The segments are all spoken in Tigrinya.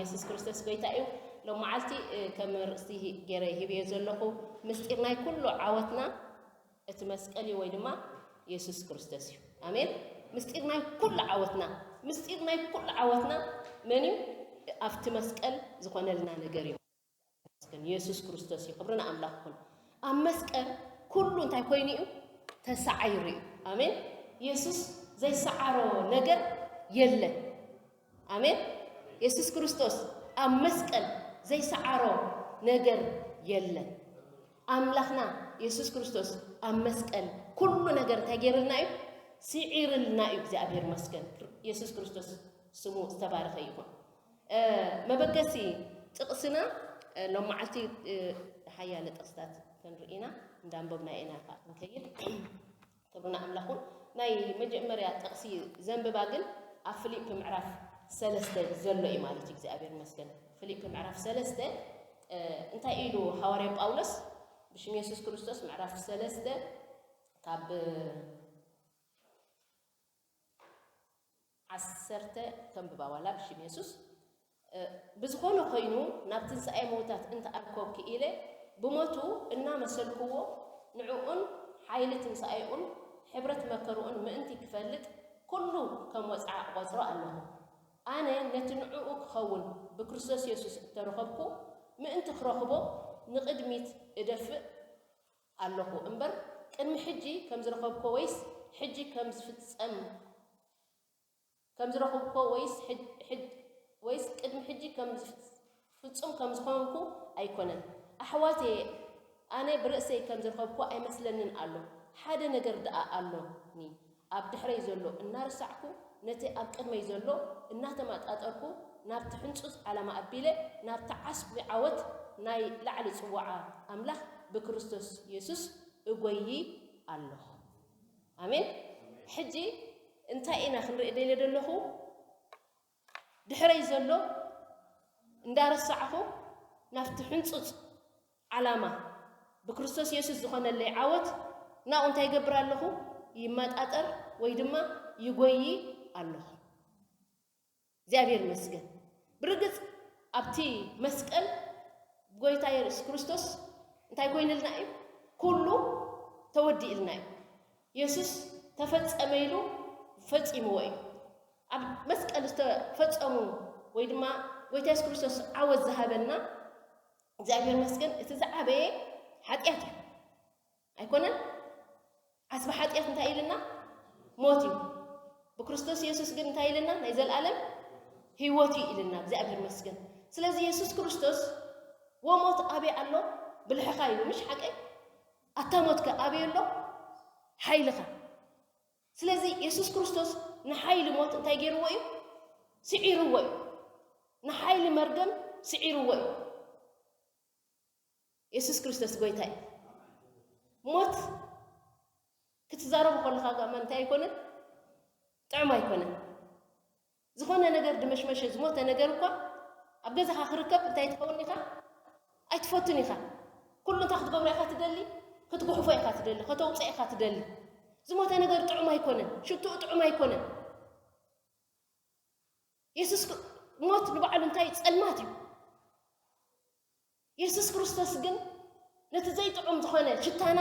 የሱስ ክርስቶስ ጎይታ እዩ። ሎም መዓልቲ ከም ርእስቲ ገይረ ሂብዮ ዘለኹ ምስጢር ናይ ኩሉ ዓወትና እቲ መስቀል እዩ ወይ ድማ የሱስ ክርስቶስ እዩ። ኣሜን። ምስጢር ናይ ኩሉ ዓወትና ምስጢር ናይ ኩሉ ዓወትና መን እዩ? ኣብቲ መስቀል ዝኾነልና ነገር እዩ። ግን የሱስ ክርስቶስ እዩ። ክብሪ ንኣምላኽ ይኹን። ኣብ መስቀል ኩሉ እንታይ ኮይኑ እዩ? ተሰዓይሩ እዩ። ኣሜን። የሱስ ዘይሰዓሮ ነገር የለን። ኣሜን። የሱስ ክርስቶስ ኣብ መስቀል ዘይሰዓሮ ነገር የለን። ኣምላኽና የሱስ ክርስቶስ ኣብ መስቀል ኩሉ ነገር እንታይ ገይርልና እዩ? ስዒርልና እዩ። እግዚኣብሔር መስገን። የሱስ ክርስቶስ ስሙ ዝተባረኸ ይኹን። መበገሲ ጥቕስና ሎም መዓልቲ ሓያለ ጥቕስታት ክንርኢና እንዳንበብና ኢና ከዓ ክንከይድ። ክብርና ኣምላኹን ናይ መጀመርያ ጥቕሲ ዘንብባ ግን ኣብ ፊልጵ ምዕራፍ ሰለስተ ዘሎ እዩ ማለት እዩ። እግዚኣብሔር መስገን። ፊልጵ ምዕራፍ ሰለስተ እንታይ ኢሉ ሃዋርያ ጳውሎስ ብሽም የሱስ ክርስቶስ ምዕራፍ ሰለስተ ካብ ዓሰርተ ከንብባ ዋላ ብሽም የሱስ። ብዝኾነ ኮይኑ ናብ ትንሳኤ ምውታት እንተኣርኮብ ክኢለ ብሞቱ እናመሰልክዎ ንዕኡን ሓይሊ ትንሳኤኡን ሕብረት መከርኡን ምእንቲ ክፈልጥ ኩሉ ከም ወፅዓ እቆፅሮ ኣለኹ። ኣነ ነቲ ንዕኡ ክኸውን ብክርስቶስ የሱስ እተረኸብኩ ምእንቲ ክረኽቦ ንቕድሚት እደፍእ ኣለኹ እምበር ቅድሚ ሕጂ ከም ዝረኸብኮ ወይስ ሕጂ ከም ዝፍጸም ከም ዝረኸብኮ ወይስ ሕጅ- ሕጅ- ወይስ ቅድሚ ሕጂ ከም ዝፍ- ፍጹም ከም ዝኾንኩ ኣይኮነን። ኣሕዋተየ ኣነ ብርእሰይ ከም ዝረኸብኮ ኣይመስለንን ኣሎ። ሓደ ነገር ደኣ ኣሎኒ። ኣብ ድሕረይ ዘሎ እናረሳዕኩ ነቲ ኣብ ቅድመይ ዘሎ እናተመጣጠርኩ ናብቲ ሕንጹጽ ዓላማ ኣቢለ ናብቲ ዓስቢ ዓወት ናይ ላዕሊ ጽዋዓ ኣምላኽ ብክርስቶስ የሱስ እጎዪ ኣለኹ። ኣሜን። ሕጂ እንታይ ኢና ክንርኢ ደልየ ዘለኹ? ድሕረይ ዘሎ እንዳረሳዕኹ ናብቲ ሕንጹጽ ዓላማ ብክርስቶስ የሱስ ዝኾነለይ ዓወት ናብኡ እንታይ ይገብር ኣለኹ? ይመጣጠር ወይ ድማ ይጎዪ ኣለኹ። እግዚኣብሔር ይመስገን። ብርግጽ ኣብቲ መስቀል ጎይታ የሱስ ክርስቶስ እንታይ ኮይንልና እዩ? ኩሉ ተወዲእልና እዩ። የሱስ ተፈጸመ ኢሉ ፈጺምዎ እዩ። ኣብ መስቀል ዝተፈጸሙ ወይ ድማ ጎይታ የሱስ ክርስቶስ ዓወት ዝሃበና እግዚኣብሔር ይመስገን እቲ ዝዓበየ ሓጢኣት እዩ። ኣይኮነን? ዓስቢ ሓጢኣት እንታይ ኢልና? ሞት እዩ። ብክርስቶስ የሱስ ግን እንታይ ኢልና? ናይ ዘላለም ህይወት እዩ ኢልና። እግዚኣብሔር ይመስገን። ስለዚ የሱስ ክርስቶስ ወሞት ኣበይ ኣሎ? ብልሕኻ ኢሉ ምሽ ሓቀይ ኣታ ሞትከ ኣበይ ኣሎ? ሓይልኻ። ስለዚ የሱስ ክርስቶስ ንሓይሊ ሞት እንታይ ገይርዎ እዩ? ስዒርዎ እዩ። ንሓይሊ መርገም ስዒርዎ እዩ። የሱስ ክርስቶስ ጎይታ እዩ። ሞት ክትዛረቡ ከለኻ ጋማ እንታይ ኣይኮነን? ጥዑም ኣይኮነን። ዝኾነ ነገር ድመሽመሸ ዝሞተ ነገር እኳ ኣብ ገዛኻ ክርከብ እንታይ ትኸውን ኢኻ? ኣይትፈቱን ኢኻ። ኩሉ እንታይ ክትገብሮ ኢኻ ትደሊ? ክትጉሕፎ ኢኻ ትደሊ፣ ከተውፅኦ ኢኻ ትደሊ። ዝሞተ ነገር ጥዑም ኣይኮነን፣ ሽትኡ ጥዑም ኣይኮነን። የሱስ ክ- ሞት ንባዕሉ እንታይ ጸልማት እዩ። የሱስ ክርስቶስ ግን ነቲ ዘይጥዑም ዝኾነ ሽታና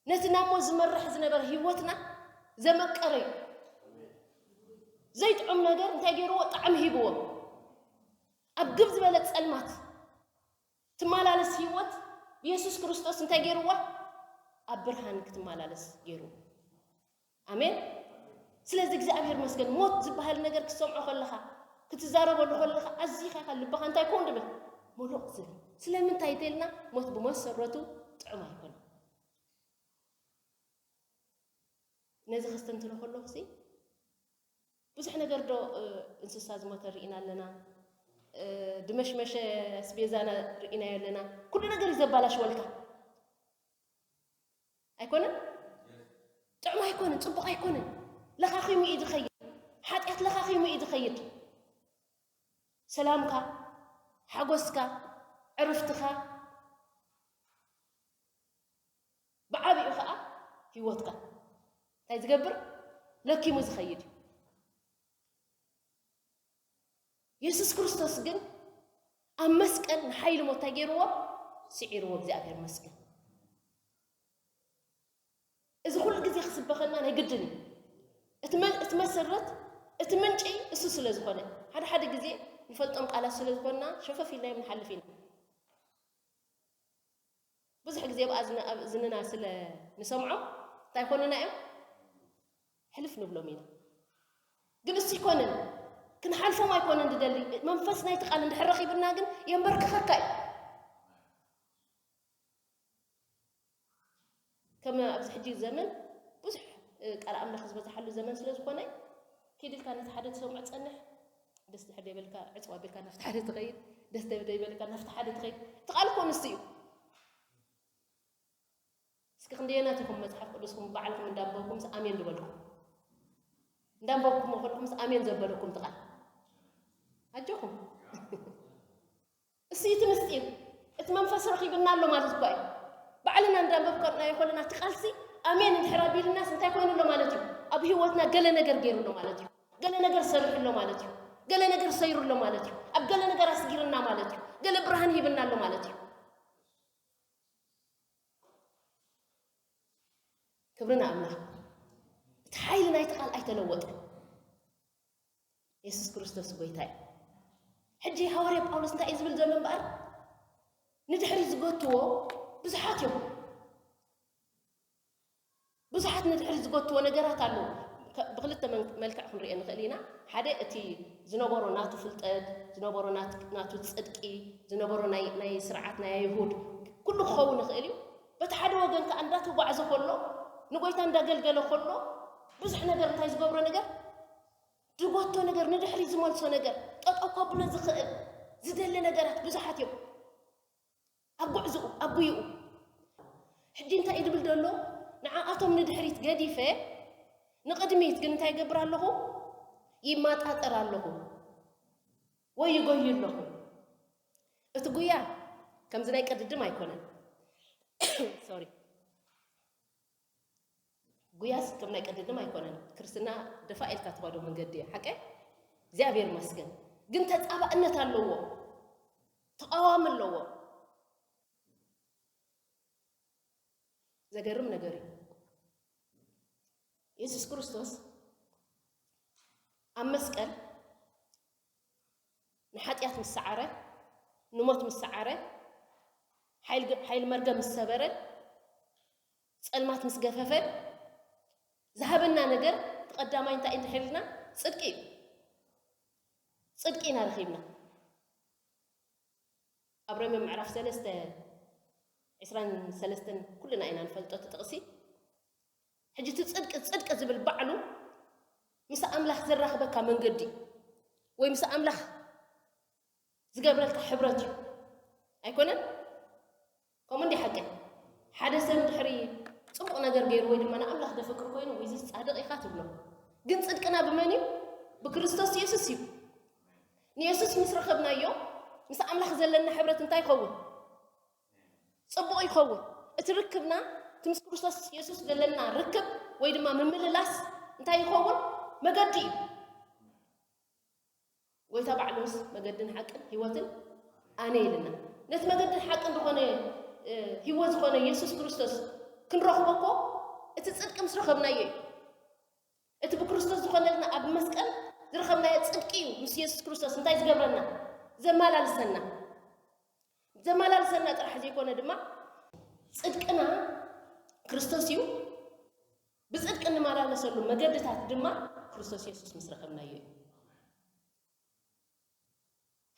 ነቲ ናብ ሞት ዝመርሕ ዝነበረ ህይወትና ዘመቀረ እዩ። ዘይጥዑም ነገር እንታይ ገይርዎ? ጣዕሚ ሂብዎ። ኣብ ግብ ዝበለ ጸልማት ትመላለስ ህይወት ብየሱስ ክርስቶስ እንታይ ገይርዋ? ኣብ ብርሃን ክትመላለስ ገይርዎ። ኣሜን። ስለዚ እግዚኣብሔር መስገን ሞት ዝበሃል ነገር ክትሰምዖ ከለኻ ክትዛረበሉ ከለኻ ኣዚኻ ኢኻ ልብኻ እንታይ ኮን ድብል ምሉቕ ዝብል። ስለምንታይ እንተልና ሞት ብመሰረቱ ጥዑም ኣይኮነን። ነዚ ከስተንትኖ ከለኹ ሲ ብዙሕ ነገር ዶ እንስሳ ዝሞተ ርኢና ኣለና። ድመሽመሸ ኣስቤዛና ርኢናዮ ኣለና። ኩሉ ነገር እዩ ዘባላሽወልካ። ኣይኮነን? ጥዑም ኣይኮነን፣ ጽቡቕ ኣይኮነን። ለኻኺሙ እዩ ዝኸይድ። ሓጢኣት ለኻኺሙ እዩ ዝኸይድ። ሰላምካ፣ ሓጎስካ፣ ዕርፍትኻ ብዓቢኡ ኸዓ ህይወትካ እንታይ ዝገብር? ለኪሙ ዝኸይድ እዩ። የሱስ ክርስቶስ ግን ኣብ መስቀል ንሓይሊ ሞት እንታይ ገይርዎ? ስዒርዎ። እግዚኣብሔር ይመስገን። እዚ ኩሉ ግዜ ክስበኸና ናይ ግድን እዩ። እቲ መ-፣ እቲ መሰረት፣ እቲ ምንጪ እሱ ስለ ዝኾነ፣ ሓደ ሓደ ግዜ ንፈልጦም ቃላት ስለ ዝኾንና ሸፈፍ ኢልናዮም ንሓልፍ ኢና። ብዙሕ ግዜ ብኣዝና-፣ ኣብ እዝንና ስለ ንሰምዖም እንታይ ይኾኑና እዮም? ሕልፍ ንብሎም ኢና። ግን እሱ ኣይኮነን፣ ክንሓልፎም ኣይኮነን ዝደሊ። መንፈስ ናይቲ ቃል እንድሕር ረኺብና ግን የንበርክኸካ እዩ። ከም ኣብዚ ሕጂ ዘመን ብዙሕ፣ እ፣ ቃል ኣምላኽ ዝበዝሓሉ ዘመን ስለ ዝኾነ፣ ኪድ ኢልካ ነቲ ሓደ ትሰምዖ ትጸንሕ፣ ደስ ድሕር ደይበልካ ዕጽው ኣቢልካ ናብቲ ሓደ ትኸይድ፣ ደስ ደብ-፣ ደይበልካ ናብቲ ሓደ ትኸይድ። እቲ ቃል እኮ ንሱ እዩ። እስኪ ክንደየናት ኢኹም መጽሓፍ ቅዱስኩም ባዕልኹም እንዳንበብኩምስ ኣሜን ዝበልኩም? እንዳንበብኩሞ ከለኹምስ ኣሜን ዘበለኩም እቲ ቃል? ኣጆኹም። እሱ እቲ ምስጢር፣ እቲ መንፈስ ረኺብና ኣሎ ማለት እኮ እዩ። ባዕልና እንዳንበብናዮ ከለና እቲ ቃልሲ ኣሜን እንድሕር ኣቢልናስ እንታይ ኮይኑ ኣሎ ማለት እዩ? ኣብ ህይወትና ገለ ነገር ገይሩ ኣሎ ማለት እዩ። ገለ ነገር ሰሪሑ ኣሎ ማለት እዩ። ገለ ነገር ሰይሩ ኣሎ ማለት እዩ። ኣብ ገለ ነገር ኣስጊርና ማለት እዩ። ገለ ብርሃን ሂብና ኣሎ ማለት እዩ። ክብሪ ንኣምላኽ። እቲ ሓይሊ ናይቲ ቃል ኣይተለወጠን። የሱስ ክርስቶስ ጎይታ እዩ። ሕጂ ሃዋርያ ጳውሎስ እንታይ እዩ ዝብል ዘሎ እምበኣር? ንድሕሪት ዝጎትዎ ብዙሓት እዮም። ብዙሓት ንድሕሪት ዝጎትዎ ነገራት ኣለዉ። ከ-፣ ብክልተ መን-፣ መልክዕ ክንሪኦ ንኽእል ኢና። ሓደ እቲ ዝነበሮ ናቱ ፍልጠት፣ ዝነበሮ ናት-፣ ናቱ ጽድቂ፣ ዝነበሮ ናይ፣ ናይ ስርዓት ናይ ኣይሁድ ኩሉ ክኸውን ይኽእል እዩ። በቲ ሓደ ወገን ከኣ እንዳተጓዕዘ ከሎ፣ ንጎይታ እንዳገልገለ ከሎ፣ ብዙሕ ነገር እንታይ ዝገብሮ ነገር? ዝጎቶ ነገር፣ ንድሕሪት ዝመልሶ ነገር፣ ጠጠው ከብሎ ዝኽእል፣ ዝደሊ ነገራት ብዙሓት እዮም። ኣብ ጉዕዝኡ፣ ኣብ ጉይኡ። ሕጂ እንታይ እዩ ዝብል ዘሎ? ንዓኣቶም ንድሕሪት ገዲፈ፣ ንቕድሚት ግን እንታይ ይገብር ኣለኹ? ይማጣጠር ኣለኹ ወይ ይጎዩ ኣለኹ። እቲ ጉያ ከምዚ ናይ ቅድድም ኣይኮነን። ሶሪ። ጉያስ ከም ናይ ቅድድም ኣይኮነን። ክርስትና ደፋ ኢልካ ትኸዶ መንገዲ እያ። ሓቀይ? እግዚኣብሔር ይመስገን። ግን ተጻባእነት ኣለዎ። ተቃዋሚ ኣለዎ። ዘገርም ነገር እዩ። የሱስ ክርስቶስ ኣብ መስቀል ንሓጢኣት ምስ ሰዓረ፣ ንሞት ምስ ሰዓረ፣ ሓይል ገ-፣ ሓይል መርገም ምስ ሰበረ፣ ጸልማት ምስ ገፈፈ፣ ዝሃበና ነገር እቲ ቀዳማይ እንታይ እዩ እንድሕር ኢልና? ጽድቂ እዩ። ጽድቂ ኢና ረኺብና። ኣብ ሮሜ ምዕራፍ ሰለስተ፣ ዕስራን ሰለስተን ኩልና ኢና ንፈልጦ እቲ ጥቕሲ። ሕጂ እቲ ጽድቂ፣ ጽድቂ ዝብል ባዕሉ ምስ ኣምላኽ ዘራኽበካ መንገዲ ወይ ምስ ኣምላኽ ዝገብረልካ ሕብረት እዩ። ኣይኮነን? ከምኡ እንዲ ሓቂ? ሓደ ሰብ ድሕሪ ጽቡቕ ነገር ገይሩ ወይ ድማ ንኣምላኽ ዘፍቅር ኮይኑ፣ "ወይ፣ እዚስ ጻድቕ ኢኻ" ትብሎ። ግን ጽድቅና ብመን እዩ? ብክርስቶስ የሱስ እዩ። ንየሱስ ምስ ረኸብናዮ፣ ምስ ኣምላኽ ዘለና ሕብረት እንታይ ይኸውን? ጽቡቕ ይኸውን። እቲ ርክብና፣ እቲ ምስ ክርስቶስ የሱስ ዘለና ርክብ ወይ ድማ ምምልላስ እንታይ ይኸውን? መገዲ እዩ። ጎይታ ባዕሉስ መገድን ሓቅን ህይወትን ኣነ ኢልና። ነቲ መገድን ሓቅን ዝኾነ፣ እ፣ ህይወት ዝኾነ የሱስ ክርስቶስ ክንረኽቦ እኮ እቲ ጽድቂ ምስ ረኸብናዮ እዩ። እቲ ብክርስቶስ ዝኾነልና ኣብ መስቀል ዝረኸብናዮ ጽድቂ እዩ ምስ የሱስ ክርስቶስ እንታይ ዝገብረና? ዘመላልሰና። ዘመላልሰና ጥራሕ ዘይኮነ ድማ ጽድቅና ክርስቶስ እዩ። ብጽድቂ እንመላለሰሉ መገድታት ድማ ክርስቶስ የሱስ ምስ ረኸብናዮ እዩ።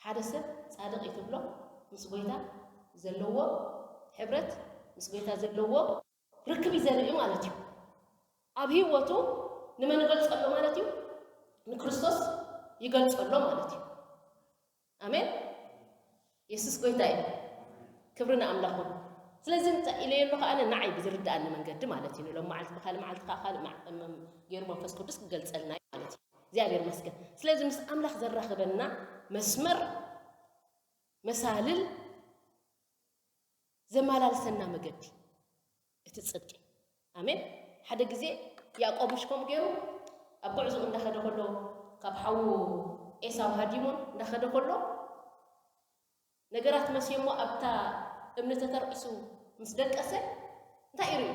ሓደ ሰብ ጻድቕ እዩ ትብሎ ምስ ጎይታ ዘለዎ ሕብረት፣ ምስ ጎይታ ዘለዎ ርክብ እዩ ዘርኢ ማለት እዩ። ኣብ ህይወቱ ንመን ይገልጸሉ ማለት እዩ? ንክርስቶስ ይገልጸሉ ማለት እዩ። ኣሜን። የሱስ ጎይታ እዩ። ክብሪ ንኣምላኽ ይኹን። ስለዚ እንታይ ኢለዮ ኣለኹ ኣነ? ንዓይ ብዝርድኣኒ መንገዲ ማለት እዩ። ንሎም መዓልቲ ብኻልእ መዓልቲ ከዓ ካልእ መዓ-፣ እም፣ ገይሩ መንፈስ ቅዱስ ክገልጸልና እዩ ማለት እዩ። እግዚኣብሔር ይመስገን። ስለዚ ምስ ኣምላኽ ዘራኽበና መስመር፣ መሳልል፣ ዘመላልሰና መገዲ እቲ ጽድቂ። ኣሜን። ሓደ ግዜ ያዕቆብ ምሽ ከምኡ ገይሩ ኣብ ጉዕዞኡ እንዳኸደ ከሎ ካብ ሓዉ ኤሳው ሃዲሞን እንዳኸደ ከሎ ነገራት መስዮሞ ኣብታ እምኒ ተተርኢሱ ምስ ደቀሰ እንታይ ይርእዩ?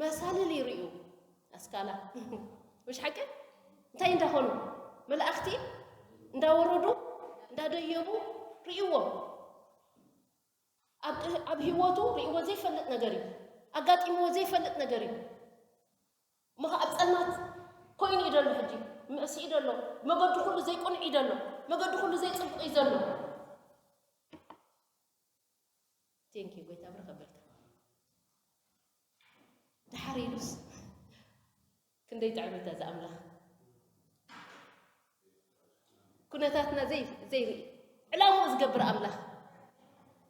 መሳልል ይርእዩ። ኣስካላ ምሽ ሓቂ እንታይ እንዳኾኑ መላእኽቲ እንዳወረዱ እንዳደየቡ ርእይዎም። ኣብ ኣብ ህይወቱ ርእይዎ ዘይፈልጥ ነገር እዩ። ኣጋጢምዎ ዘይፈልጥ ነገር እዩ። እሞ ኸዓ ኣብ ጸልማት ኮይኑ እዩ ዘሎ። ሕጂ መእሲ እዩ ዘሎ። መገዱ ኩሉ ዘይቁንዕ እዩ ዘሎ። መገዱ ኩሉ ዘይጽቡቕ እዩ ዘሎ። ቴንኪ ጎይታ ብረኸበልካ። ድሓር ኢሉስ ክንደይ ጥዕምታ እዚ ኣምላኽ ኩነታትና ዘይ ዘይርኢ ዕላምኡ ዝገብር ኣምላኽ።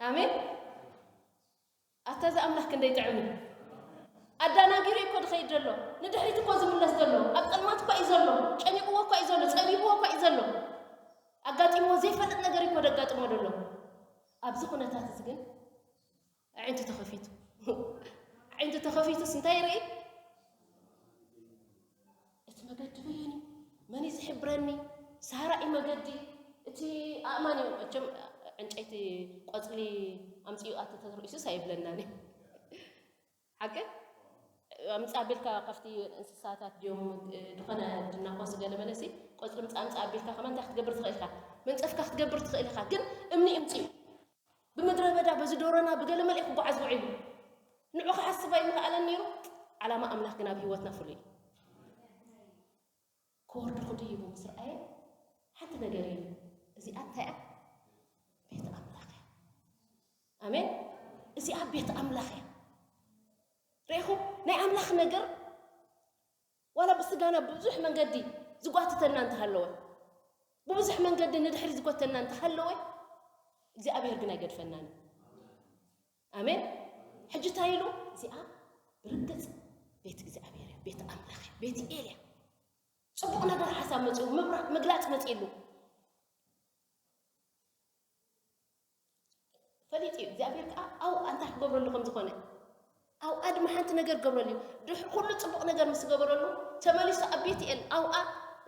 ኣሜን። ኣታ እዚ ኣምላኽ ክንደይ ጥዕም እዩ። ኣዳናጊሩ እኮ ዝኸይድ ዘሎ፣ ንድሕሪት እኮ ዝምለስ ዘሎ፣ ኣብ ጸልማት እኮ እዩ ዘሎ፣ ጨኒቕዎ እኮ እዩ ዘሎ፣ ጸቢብዎ እኮ እዩ ዘሎ። ኣጋጢምዎ ዘይፈልጥ ነገር እኮ ደጋጥሞ ዘሎ። ኣብዚ ኩነታት እዚ ግን ኣዒንቱ ተኸፊቱ ኣዒንቱ ተኸፊቱስ እንታይ ይርኢ? እቲ መገዲ በየን እዩ? መን እዩ ዝሕብረኒ? ሳራ እዩ መገዲ። እቲ ኣእማን እዩ። መቸም ዕንጨይቲ ቆጽሊ ኣምጽኡ ኣቲ ተተርኢሱስ ኣይብለናን እዩ። ሓቂ? ኣምጽእ ኣቢልካ ካብቲ እንስሳታት ድዮም ዝኾነ ድናኾስ ገለ መለሲ ቆጽሊ ምጽእ ኣምጽእ ኣቢልካ ከማን እንታይ ክትገብር ትኽእል ኢኻ? መንጸፍካ ክትገብር ትኽእል ኢኻ። ግን እምኒ እምጽኡ። ብምድረ በዳ በዚ ዶሮና ብገለ መለ ክጓዓዝ ውዒሉ። ንዑ ክሓስብ ኣይምኽኣለን ነይሩ። ዓላማ ኣምላኽ ግን ኣብ ህይወትና ፍሉይ እዩ። ክወርዱ ክድይቡ ምስ ረኣየ ሓንቲ ነገር እዩ። እዚኣ እንታይ እያ? ቤት ኣምላኽ እያ። ኣሜን። እዚኣ ቤት ኣምላኽ እያ። ርኢኹም ናይ ኣምላኽ ነገር ዋላ ብስጋና ብዙሕ መንገዲ ዝጓትተና እንተሃለወ ብብዙሕ መንገዲ ንድሕሪ ዝጎተና እንተሃለወ እግዚኣብሔር ግን ኣይገድፈናን እዩ። ኣሜን። ሕጂ እንታይ ኢሉ? እዚኣ ብርግጽ ቤት እግዚኣብሔር እያ፣ ቤት ኣምላኽ እያ፣ ቤት ኤል እያ። ጽቡቕ ነገር ሓሳብ መጺኡ፣ ምብራቕ ምግላጽ መጺእሉ። ፈሊጡ እዩ እግዚኣብሔር ከዓ ኣውኣ እንታይ ክገብረሉ ከም ዝኾነ። ኣውኣ ድማ ሓንቲ ነገር ገብረሉ እዩ። ድሕ ኩሉ ጽቡቕ ነገር ምስ ገበረሉ ተመሊሱ ኣብ ቤት ኤል ኣውኣ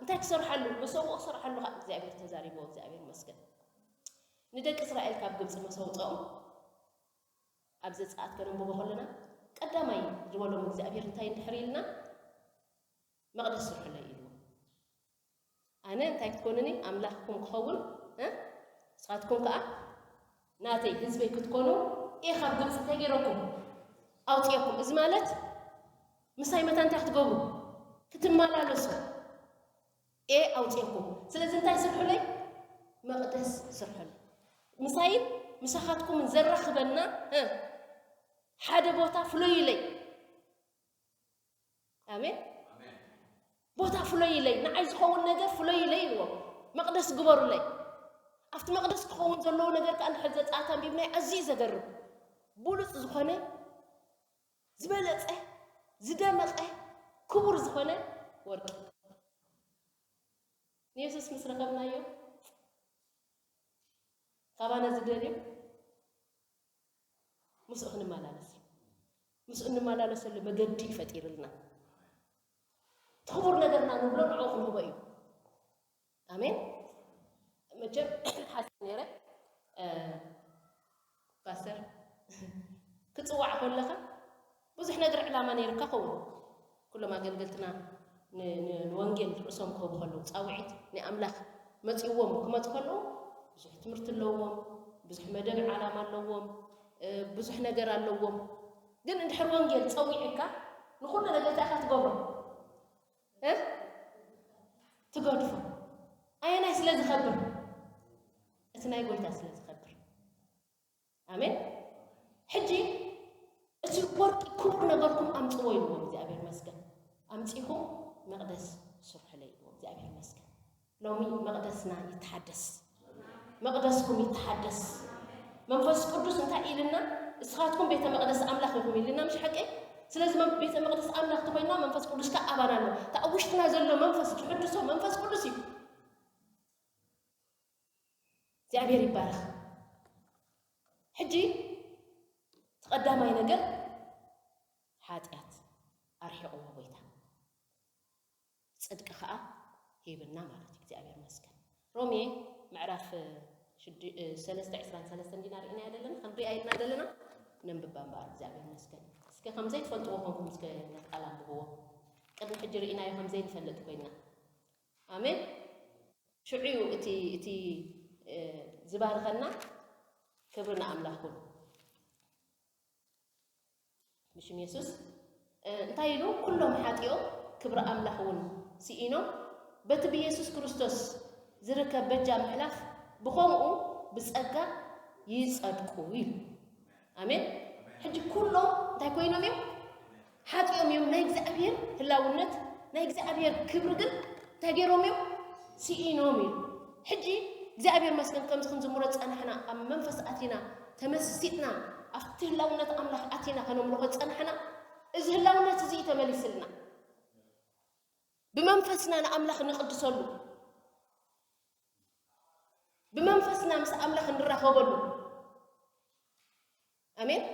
እንታይ ክሰርሓሉ መሰውኦ ክሰርሓሉ ከዓ እግዚኣብሔር ተዛሪብዎ። እግዚኣብሔር ይመስገን። ንደቂ እስራኤል ካብ ግብፂ መሰውፅኦም ኣብ ዘፀኣት ከነንብቦ ከለና ቀዳማይ ዝበሎም እግዚኣብሔር እንታይ እንድሕር ኢልና መቕደስ ስርሑለይ ኢልዎ። ኣነ እንታይ ክትኮኑኒ ኣምላኽኩም ክኸውን ንስኻትኩም ከዓ ናተይ ህዝበይ ክትኮኑ እየ ካብ ግብፂ እንታይ ገይረኩም ኣውፅኤኩም። እዚ ማለት ምሳይ መታ እንታይ ክትገብሩ ክትመላለሱ እየ ኣውፅኤኩም። ስለዚ እንታይ ስርሑለይ መቕደስ ስርሑለይ ምሳይን ምሳኻትኩምን ዘራኽበና ሓደ ቦታ ፍለዩለይ። ኣሜን። ቦታ ፍለይለይ፣ ንዓይ ዝኸውን ነገር ፍለይለይ ኢልዎ። መቕደስ ግበሩለይ። ኣብቲ መቕደስ ክኸውን ዘለዎ ነገር ከዓ እንድሕር ዘፃኣት ኣንቢብናይ ኣዝዩ ዘገርም ብሉፅ ዝኾነ ዝበለፀ ዝደመቐ ክቡር ዝኾነ ወርቂ ንየሱስ ምስ ረኸብናዮ ካባና ዝደልዮ ምስኡ ክንመላለስ እዩ። ምስኡ እንመላለሰሉ መገዲ እዩ ፈጢርልና። እቲ ክቡር ነገርና ንብሎ ንዕኡ ክንህቦ እዩ። ኣሜን። መቸም ሓስ ነረ ፓስተር ክፅዋዕ ከለኻ ብዙሕ ነገር ዕላማ ነይርካ ኸውን። ኩሎም ኣገልገልትና ንወንጌል ርእሶም ክህቡ ከለዉ ፃውዒት ናይ ኣምላኽ መፂእዎም ክመፁ ከለዉ ብዙሕ ትምህርቲ ኣለዎም፣ ብዙሕ መደብ ዓላማ ኣለዎም፣ ብዙሕ ነገር ኣለዎም። ግን እንድሕር ወንጌል ፀዊዕካ ንኩሉ ነገር እንታይ ኢኻ ትገብሮ? ትገድፎ። ኣየናይ ስለ ዝኸብር? እቲ ናይ ጎይታ ስለ ዝኸብር። ኣሜን። ሕጂ እቲ ወርቂ ክቡር ነገርኩም ኣምፅዎ ኢልዎም እግዚኣብሔር መስገን። ኣምፂኹም መቕደስ ስርሑለይ ኢልዎም እግዚኣብሔር መስገን። ሎሚ መቕደስና ይተሓደስ። መቕደስኩም ይተሓደስ። መንፈስ ቅዱስ እንታይ ኢልና? እስኻትኩም ቤተ መቕደስ ኣምላኽ ኢኹም ኢልና ምሽ ሓቂ? ስለዚ ቤተ መቕደስ ኣምላኽ ተኮይና መንፈስ ቅዱስ ከዓ ኣባና ኣሎ። እቲ ኣብ ውሽጥና ዘሎ መንፈስ ዝሕድሶ መንፈስ ቅዱስ እዩ። እግዚኣብሔር ይባረኽ። ሕጂ ተቐዳማይ ነገር ሓጢኣት ኣርሒቕዎ ጎይታ። ጽድቂ ኸኣ ሂብና ማለት እዩ። እግዚኣብሔር ይመስገን። ሮሜ ምዕራፍ ሽዱ- እ፣ ሰለስተ ዕስራን ሰለስተን እንዲና ርኢናያ ዘለና፣ ክንሪኣ ኢልና ዘለና ነንብባ እምበኣር። እግዚኣብሔር ይመስገን። እስከ ከም ዘይትፈልጥዎ ኮንኩም እስከ ነቃል ኣንብብዎ። ቅድሚ ሕጂ ርኢናዮ ከም ዘይንፈልጥ ኮይና። ኣሜን። ሽዑ እዩ እቲ እቲ እ፣ ዝባርከና። ክብሪ ንኣምላኽ ኩን። ብሽም የሱስ። እ፣ እንታይ ኢሉ? ኩሎም ሓጢኦም ክብሪ ኣምላኽ እውን ስኢኖም በቲ ብየሱስ ክርስቶስ ዝርከብ በጃ ምሕላፍ ብኸምኡ ብጸጋ ይጸድቁ ኢሉ። ኣሜን። ሕጂ ኩሎም እንታይ ኮይኖም እዮም? ሓጢኦም እዮም። ናይ እግዚኣብሔር ህላውነት ናይ እግዚኣብሔር ክብሪ ግን እንታይ ገይሮም እዮም? ስኢኖም እዩ። ሕጂ እግዚኣብሔር መስገን ከምዚ ክንዝምሮ ዝጸናሕና ኣብ መንፈስ ኣቲና ተመሲጥና ኣብቲ ህላውነት ኣምላኽ ኣቲና ከነምልኾ ዝጸናሕና እዚ ህላውነት እዚ እዩ ተመሊስልና። ብመንፈስና ንኣምላኽ ንቕድሰሉ፣ ብመንፈስና ምስ ኣምላኽ ንራኸበሉ። ኣሜን።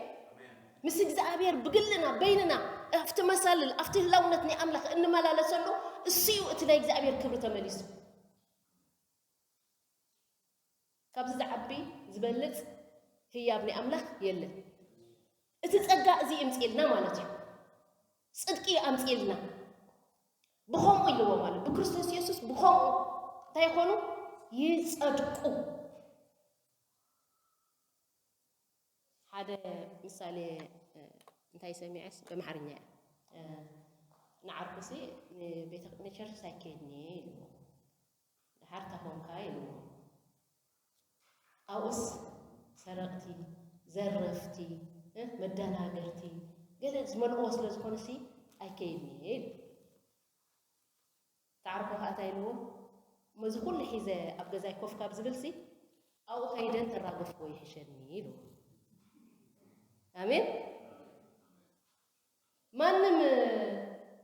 ምስ እግዚኣብሔር ብግልና በይንና ኣብቲ መሳልል ኣብቲ ህላውነት ናይ ኣምላኽ እንመላለሰሉ እሱ እዩ እቲ ናይ እግዚኣብሔር ክብሪ ተመሊሱ። ካብዚ ዝዓቢ ዝበልጽ ህያብ ናይ ኣምላኽ የለን። እቲ ጸጋ እዚ ይምጽእልና ማለት እዩ። ጽድቂ ኣምጽእልና። ብኸምኡ ኢልዎ ማለት ብክርስቶስ የሱስ ብኸምኡ እንታይ ይኾኑ? ይጸድቁ። ሓደ ምሳሌ እ፣ እንታይ ሰሚዐስ በምሓርኛ እያ። እ፣ ንዓርኩሲ ንቤተ ንቸርች ኣይከይድን እየ ኢልዎ። ድሓር ታኾንካ ኢልዎ። ኣብኡስ ሰረቕቲ፣ ዘረፍቲ፣ እ፣ መደናገርቲ ገለ ዝመልእዎ ስለ ዝኾነሲ ኣይከይድን እየ ኢሉ። ተዓርኮ ከኣ እንታይ ኢልዎ? እሞ እዚ ኩሉ ሒዘ ኣብ ገዛይ ኮፍ ካብ ዝብልሲ ኣብኡ ከይደ እንተራገፍኩዎ ይሕሸኒ ኢልዎ። ኣሜን። ማንም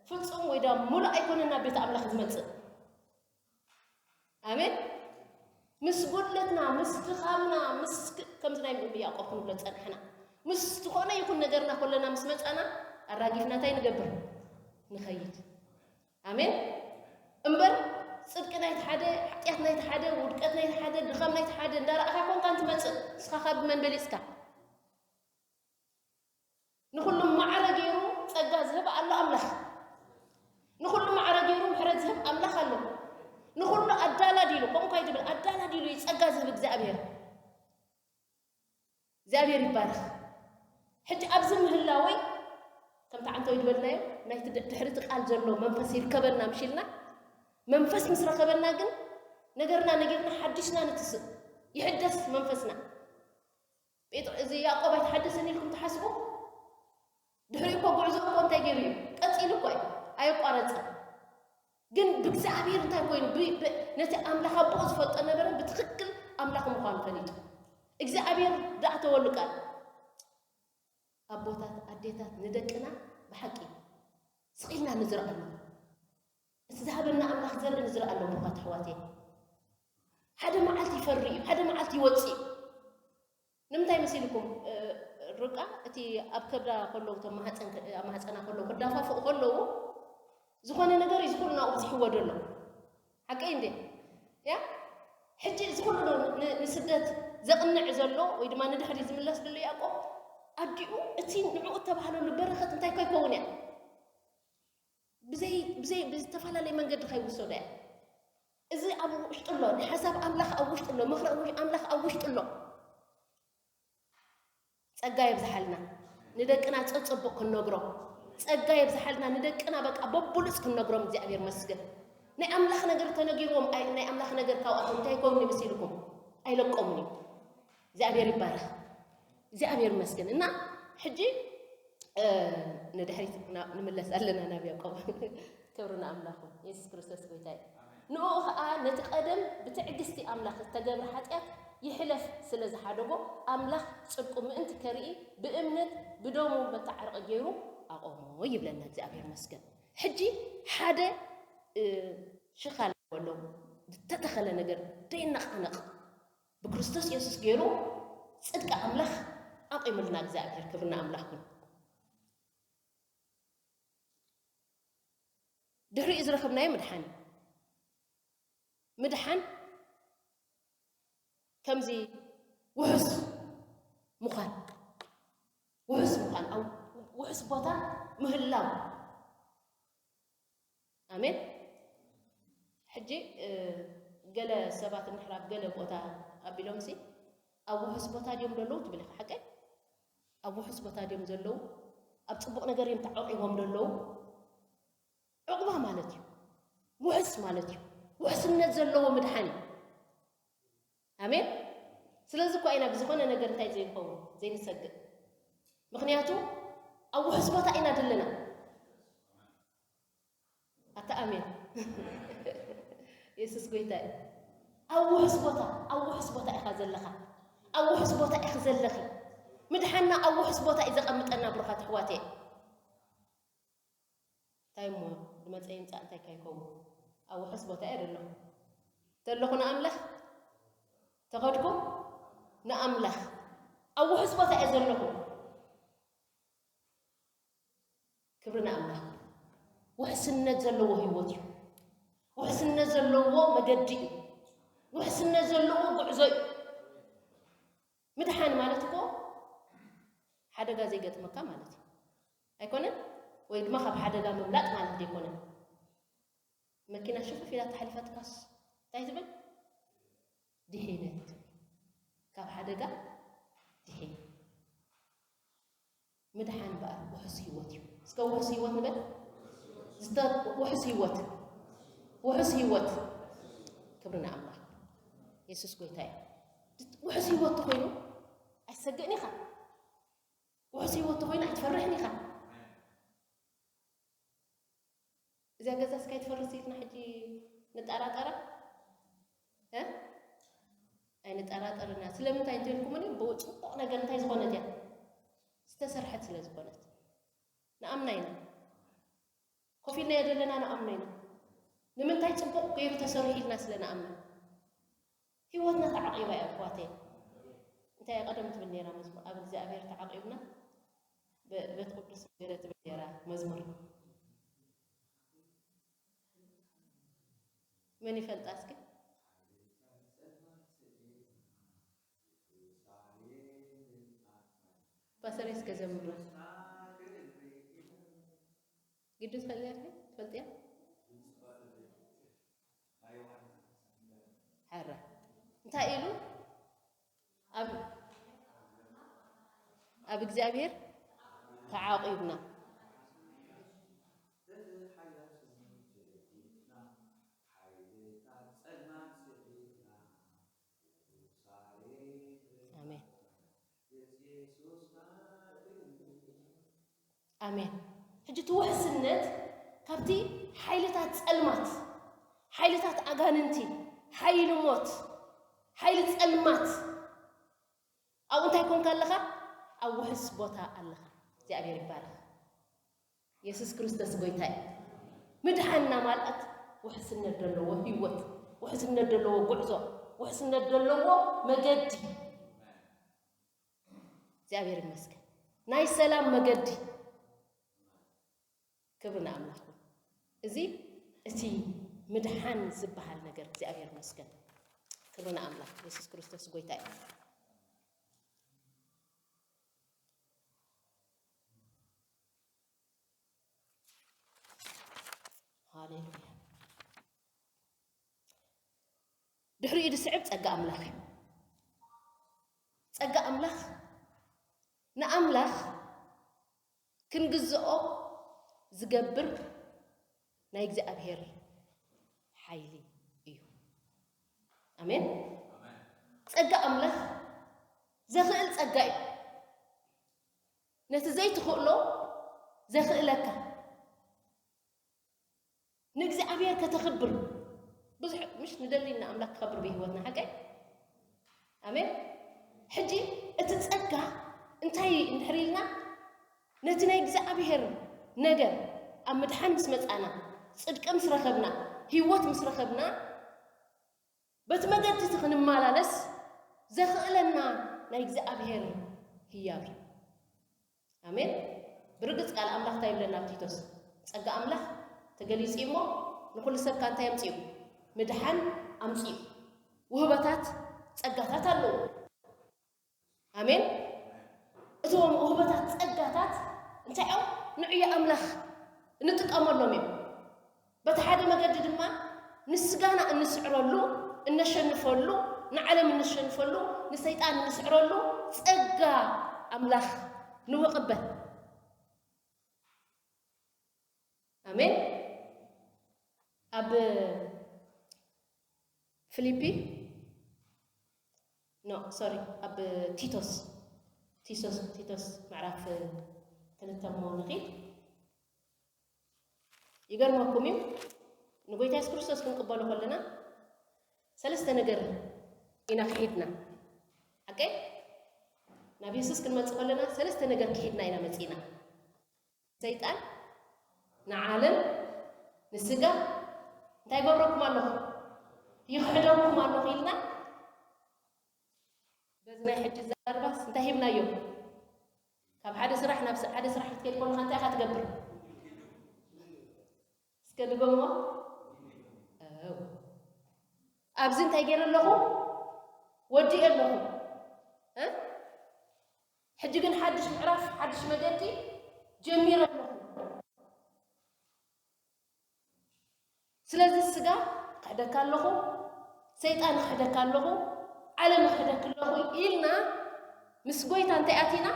ፍጹም ወይ ዳ ሙሉእ ኣይኮነን ናብ ቤት ኣምላኽ ዝመጽእ። ኣሜን። ምስ ጉድለትና ምስ ድኻምና ምስ ክ- ከምዚ ናይ ያዕቆብ ክንብሎ ጸናሕና ምስ ዝኾነ ይኹን ነገርና ኮለና ምስ መጻና ኣራጊፍና እንታይ ንገብር? ንኸይድ። ኣሜን። እምበር ጽድቂ ናይቲ ሓደ፣ ሓጢኣት ናይቲ ሓደ፣ ውድቀት ናይቲ ሓደ፣ ድኻም ናይቲ ሓደ እንዳረኣኻ ኮንካ እንትመጽእ ንስኻ ካብ መን በሊጽካ? ንኹሉ ማዕረ ገይሩ ጸጋ ዝህብ ኣሎ ኣምላኽ። ንኹሉ ማዕረ ገይሩ ምሕረት ዝህብ ኣምላኽ ኣሎ። ንኹሉ ኣዳላዲሉ ከምኡ እንታይ ድብል ኣዳላዲሉ እዩ ጸጋ ዝህብ እግዚኣብሔር። እግዚኣብሔር ይባረኽ። ሕጂ ኣብዚ ምህላወይ ከምቲ ዓንተወይ ዝበልናዮ ናይቲ ድ- ድሕሪ እቲ ቃል ዘሎ መንፈስ ይርከበና ምሽ ኢልና መንፈስ ምስ ረኸበና ግን ነገርና ነጊርና ሓዲሽና ንትስእ ይሕደስ መንፈስና። ጴጥሮ እዚ ያዕቆብ ኣይተሓደሰን ኢልኩም ትሓስቡ? ድሕሪ እኮ ጉዕዞ እኮ እንታይ ገይሩ እዩ? ቀፂሉ እኮ እዩ ኣየቋረፀን። ግን ብእግዚኣብሔር እንታይ ኮይኑ ብ- ብ- ነቲ ኣምላኽ ኣቦኡ ዝፈልጦ ነበረ ብትኽክል ኣምላኽ ምዃኑ ፈሊጡ እግዚኣብሔር ዝኣተወሉ ቃል ኣቦታት ኣዴታት ንደቅና ብሓቂ ስቕ ኢልና ንዝረኣሉ እቲ ዝሃበና ኣምላኽ ዘርኢ ንዝረኣሉ ብኳት ኣሕዋተይ ሓደ መዓልቲ ይፈሪ እዩ ሓደ መዓልቲ ይወፅእ እዩ ንምንታይ መሲልኩም ርብቃ እቲ ኣብ ከብዳ ከለዉ እቶም ማህፀን ኣብ ማህፀና ከለዉ ክዳፋፍኡ ከለዉ ዝኾነ ነገር እዩ ዝኹሉ ናብኡ ብዝሕዎ ዘሎ ሓቀይ እንዴ ያ ሕጂ እዚ ኩሉ ንስደት ዘቕንዕ ዘሎ ወይ ድማ ንድሕሪ ዝምለስ ዘሎ ያዕቆብ ኣዲኡ እቲ ንዕኡ እተባህለሉ በረኸት እንታይ ከይከውን እያ ብዘይ ብዘይ ብዝተፈላለየ መንገዲ ከይውሰዶ እያ እዚ ኣብ ውሽጢ ኣሎ ንሓሳብ ኣምላኽ ኣብ ውሽጢ ኣሎ ምኽሪ ኣምላኽ ኣብ ውሽጢ ኣሎ ጸጋ የብዝሓልና ንደቅና ጸጽቡቕ ክንነግሮ ጸጋ የብዝሓልና ንደቅና በቃ በብሉጽ ክንነግሮም እግዚኣብሔር መስገን ናይ ኣምላኽ ነገር ተነጊርዎም ናይ ኣምላኽ ነገር ካብኣቶም እንታይ ይከውን ይመስልኩም ኣይለቆምን እዩ እግዚኣብሔር ይባረኽ እግዚኣብሔር መስገን እና ሕጂ ንድሕሪት ንምለስ ኣለና ናብ ያቆብ ክብሪ ንኣምላኹ የሱስ ክርስቶስ ጎይታ እዩ ንኡ ኸኣ ነቲ ቀደም ብትዕግስቲ ኣምላኽ እተገብረ ሓጢኣት ይሕለፍ ስለ ዝሓደጎ ኣምላኽ ጽድቁ ምእንቲ ከርኢ ብእምነት ብደሙ መተዓረቒ ገይሩ ኣቆሞ ይብለና እግዚኣብሔር መስገን ሕጂ ሓደ ሽኻል ኣሎ ዝተተኸለ ነገር ደይነቓነቕ ብክርስቶስ የሱስ ገይሩ ጽድቂ ኣምላኽ ኣቂምልና እግዚኣብሔር ክብርና ኣምላኽ ድሕሪኡ ዝረኸብናዮ ምድሓን እዩ ምድሓን ከምዚ ውሑስ ምዃን፣ ውሑስ ምዃን፣ ኣብ ውሑስ ቦታ ምህላው። ኣሜን። ሕጂ፣ እ፣ ገለ ሰባት እንድሕር ኣብ ገለ ቦታ ኣቢሎምሲ፣ "ኣብ ውሑስ ቦታ ድዮም ዘለዉ?" ትብል ኢኻ፣ ሓቀይ? ኣብ ውሑስ ቦታ ድዮም ዘለዉ? ኣብ ጽቡቕ ነገር እዮም ተዓቂቦም ዘለዉ? ዕቑባ ማለት እዩ። ውሑስ ማለት እዩ። ውሕስነት ዘለዎ ምድሓን እዩ። ኣሜን። ስለዚ እኳ ኢና ብዝኾነ ነገር እንታይ ዘይንኸውን፣ ዘይንሰግእ። ምኽንያቱ ኣብ ውሑስ ቦታ ኢና ዘለና። ኣታ ኣሜን። የሱስ ጎይታ እዩ። ኣብ ውሑስ ቦታ፣ ኣብ ውሑስ ቦታ ኢኻ ዘለኻ። ኣብ ውሑስ ቦታ ኢኺ ዘለኺ። ምድሓንና ኣብ ውሑስ ቦታ እዩ ዘቐምጠና፣ ብሩኻት ኣሕዋተይ። እንታይ እሞ ዝመጸ ይምጻእ፣ እንታይ ከ ይኸውን? ኣብ ውሑስ ቦታ እየ ዘለኹ። ተለኹ ንኣምላኽ፣ ተኸድኩ ንኣምላኽ። ኣብ ውሑስ ቦታ እየ ዘለኹ። ክብሪ ንኣምላኽ። ውሕስነት ዘለዎ ህይወት እዩ። ውሕስነት ዘለዎ መገዲ እዩ። ውሕስነት ዘለዎ ጉዕዞ እዩ። ምድሓን ማለት እኮ ሓደጋ ዘይገጥመካ ማለት እዩ። ኣይኮነን? ወይ ድማ ካብ ሓደጋ ምምላጥ ማለት ዘይኮነን። መኪና ሽፍፍ ኢላ ተሓሊፋትካስ እንታይ ትብል? ድሒነ ትብል። ካብ ሓደጋ ድሒነ። ምድሓን እምበኣር ውሑስ ህይወት እዩ። እስከ ውሑስ ህይወት ንበል። ዝተ-፣ ውሑስ ህይወት። ውሑስ ህይወት። ክብሪ ንኣምላኽ። የሱስ ጎይታ እዩ። ውሑስ ህይወት ተኾይኑ ኣይትሰግእን ኢኻ። ውሑስ ህይወት ተኾይኑ ኣይትፈርሕን ኢኻ። እዚኣ ገዛስ ከይትፈርስ ኢልና ሕጂ ንጠራጠራ? እ? ኣይንጠራጠርና። ስለምንታይ እንተልኩምኒ፣ ብጽቡቕ ነገር እንታይ ዝኾነት እያ? ዝተሰርሐት ስለ ዝኾነት። ንኣምና ኢና። ኮፍ ኢልና ዘለና ንኣምና ኢና። ንምንታይ ጽቡቕ ገይሩ ተሰሪሑ ኢልና ስለ ንኣምን። ህይወትና ተዓቂባ እያ፣ ኣሕዋተይ። እንታይ እያ ቀደም ትብል ነይራ መዝሙር? ኣብ እግዚኣብሔር ተዓቂብና ብ-፣ በቲ ቅዱስ ነገር ትብል ነይራ መዝሙር። መን ይፈልጣ እስኪ? ፓስተር እስከ ዘምራ። ግዲ ትፈልጥያ? ትፈልጥያ? ሕረ። እንታይ ኢሉ? ኣብ፣ ኣብ እግዚኣብሔር ተዓቂብና። ኣሜን። ኣሜን። ሕጂ እቲ ውሕስነት ካብቲ ሓይልታት ጸልማት፣ ሓይልታት ኣጋንንቲ፣ ሓይሊ ሞት፣ ሓይሊ ጸልማት፣ ኣብኡ እንታይ ኮንካ ኣለኻ? ኣብ ውሕስ ቦታ ኣለኻ። እግዚኣብሔር ይባረኽ። የሱስ ክርስቶስ ጎይታ እዩ። ምድሓንና ማለት ውሕስነት ዘለዎ ህይወት፣ ውሕስነት ዘለዎ ጉዕዞ፣ ውሕስነት ዘለዎ መገዲ። እግዚኣብሔር ይመስገን። ናይ ሰላም መገዲ። ክብሪ ንኣምላኽ። እዚ እቲ ምድሓን ዝበሃል ነገር እግዚኣብሔር ይመስገን። ክብሪ ንኣምላኽ። የሱስ ክርስቶስ ጎይታ እዩ። ሃሌሉያ። ድሕሪኡ ዝስዕብ ጸጋ ኣምላኽ እዩ። ጸጋ ኣምላኽ ንኣምላኽ ክንግዝኦ ዝገብር ናይ እግዚኣብሔር ሓይሊ እዩ። ኣሜን። ጸጋ ኣምላኽ ዘኽእል ጸጋ እዩ። ነቲ ዘይትኽእሎ ዘኽእለካ። ንእግዚኣብሔር ከተኽብር ብዙሕ ምሽ ንደሊ ኢና፣ ኣምላኽ ክኸብር ብህይወትና፣ ሓቀይ? ኣሜን። ሕጂ እቲ ጸጋ እንታይ እንድሕር ኢልና፣ ነቲ ናይ እግዚኣብሔር ነገር ኣብ ምድሓን ምስ መጻና፣ ጽድቂ ምስ ረኸብና፣ ህይወት ምስ ረኸብና፣ በቲ መገዲ እቲ ክንመላለስ ዘኽእለና ናይ እግዚኣብሔር ህያብ እዩ። ኣሜን። ብርግጽ ቃል ኣምላኽ እንታይ ይብለና ኣብ ቲቶስ? ጸጋ ኣምላኽ ተገሊጹ እዩ እሞ ንኹሉ ሰብ ከኣ እንታይ ኣምጺኡ? ምድሓን ኣምፅኡ። ውህበታት፣ ጸጋታት ኣለዉ። ኣሜን። እቶም ውህበታት፣ ጸጋታት እንታይ እዮም? ንዕዮ ኣምላኽ እንጥቀመሎም እዮም። በቲ ሓደ መገዲ ድማ ንስጋና እንስዕረሉ፣ እነሸንፈሉ፣ ንዓለም እንሸንፈሉ፣ ንሰይጣን እንስዕረሉ ጸጋ ኣምላኽ ንቕበል። ኣሜን። ኣብ ፊሊፒ፣ ኖ፣ ሶሪ፣ ኣብ ቲቶስ፣ ቲቶስ፣ ቲቶስ ምዕራፍ ክልተ እሞ ንኺድ። ይገርመኩም እዩ፣ ንጎይታ የሱስ ክርስቶስ ክንቅበሎ ከለና ሰለስተ ነገር ኢና ክሒድና። ሓቀይ? ናብ የሱስ ክንመጽእ ከለና ሰለስተ ነገር ክሒድና ኢና መጺእና። ሰይጣን፣ ንዓለም፣ ንስጋ፣ እንታይ ይገብረኩም ኣለኹ? ይኽሕደኩም ኣለኹ ኢልና። በዚ ናይ ሕጂ ዘረባስ እንታይ ሂብናዮ? ካብ ሓደ ስራሕ ናብ ስ-፣ ሓደ ስራሕ ክትከይድ ከለኻ እንታይ ኢኻ ትገብር? እስከ ድገምዎ። ኣው። ኣብዚ እንታይ ገይረ ኣለኹ? ወዲኤ ኣለኹ። እ? ሕጂ ግን ሓድሽ ምዕራፍ፣ ሓድሽ መገዲ ጀሚረ ኣለኹ። ስለዚ ስጋ ክሕደካ ኣለኹ፣ ሰይጣን ክሕደካ ኣለኹ፣ ዓለም ክሕደክ ኣለኹ ኢልና ምስ ጎይታ እንታይ ኣቲና?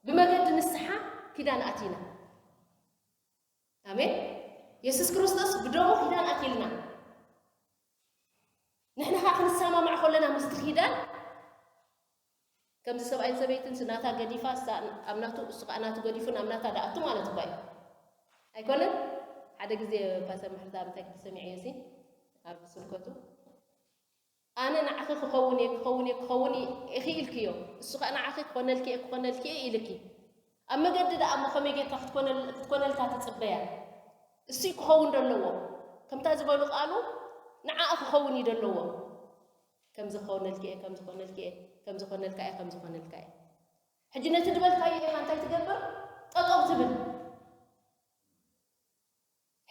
ብመገዲ ንስሓ ኪዳን ኣቲና። ኣሜን። የሱስ ክርስቶስ ብደሙ ኪዳን ኣትልና። ንሕና ኸኣ ክንሰማማዕ ከለና ምስቲ ኪዳን፣ ከምዚ ሰብኣይን ሰበይትን፣ እሱ ናታ ገዲፋ፣ እሳ ኣብ ናቱ፣ እሱ ኸኣ ናቱ ገዲፉ ናብ ናታ ደኣቱ ማለት እኳ እዩ። ኣይኮነን? ሓደ ግዜ ፓስተር ምሕረተኣብ እንታይ ክብል ሰሚዐዮ ሲ፣ ኣብ ስብከቱ፣ ኣነ ንዓኺ ክኸውን እየ፣ ክኸውን እየ፣ ክኸውን እየ ኢኺ ኢልክዮ፣ እሱ ኸኣ ንዓኺ ክኾነልኪ እየ፣ ክኾነልኪ እየ ኢልኪ። ኣብ መገዲ ደኣ እሞ ከመይ ጌርካ ክትኮነል-፣ ክትኮነልካ ትጽበያ? እሱ እዩ ክኸውን ደለዎ። ከምታ ዝበሉ ቃሉ ንዓኣ ክኸውን እዩ ደለዎ። ከም ዝኾነልኪ እየ፣ ከም ዝኾነልኪ እየ፣ ከም ዝኾነልካ እየ፣ ከም ዝኾነልካ እየ። ሕጂ ነቲ ዝበልካዮ ኢኻ እንታይ ትገብር? ጠጠው ትብል።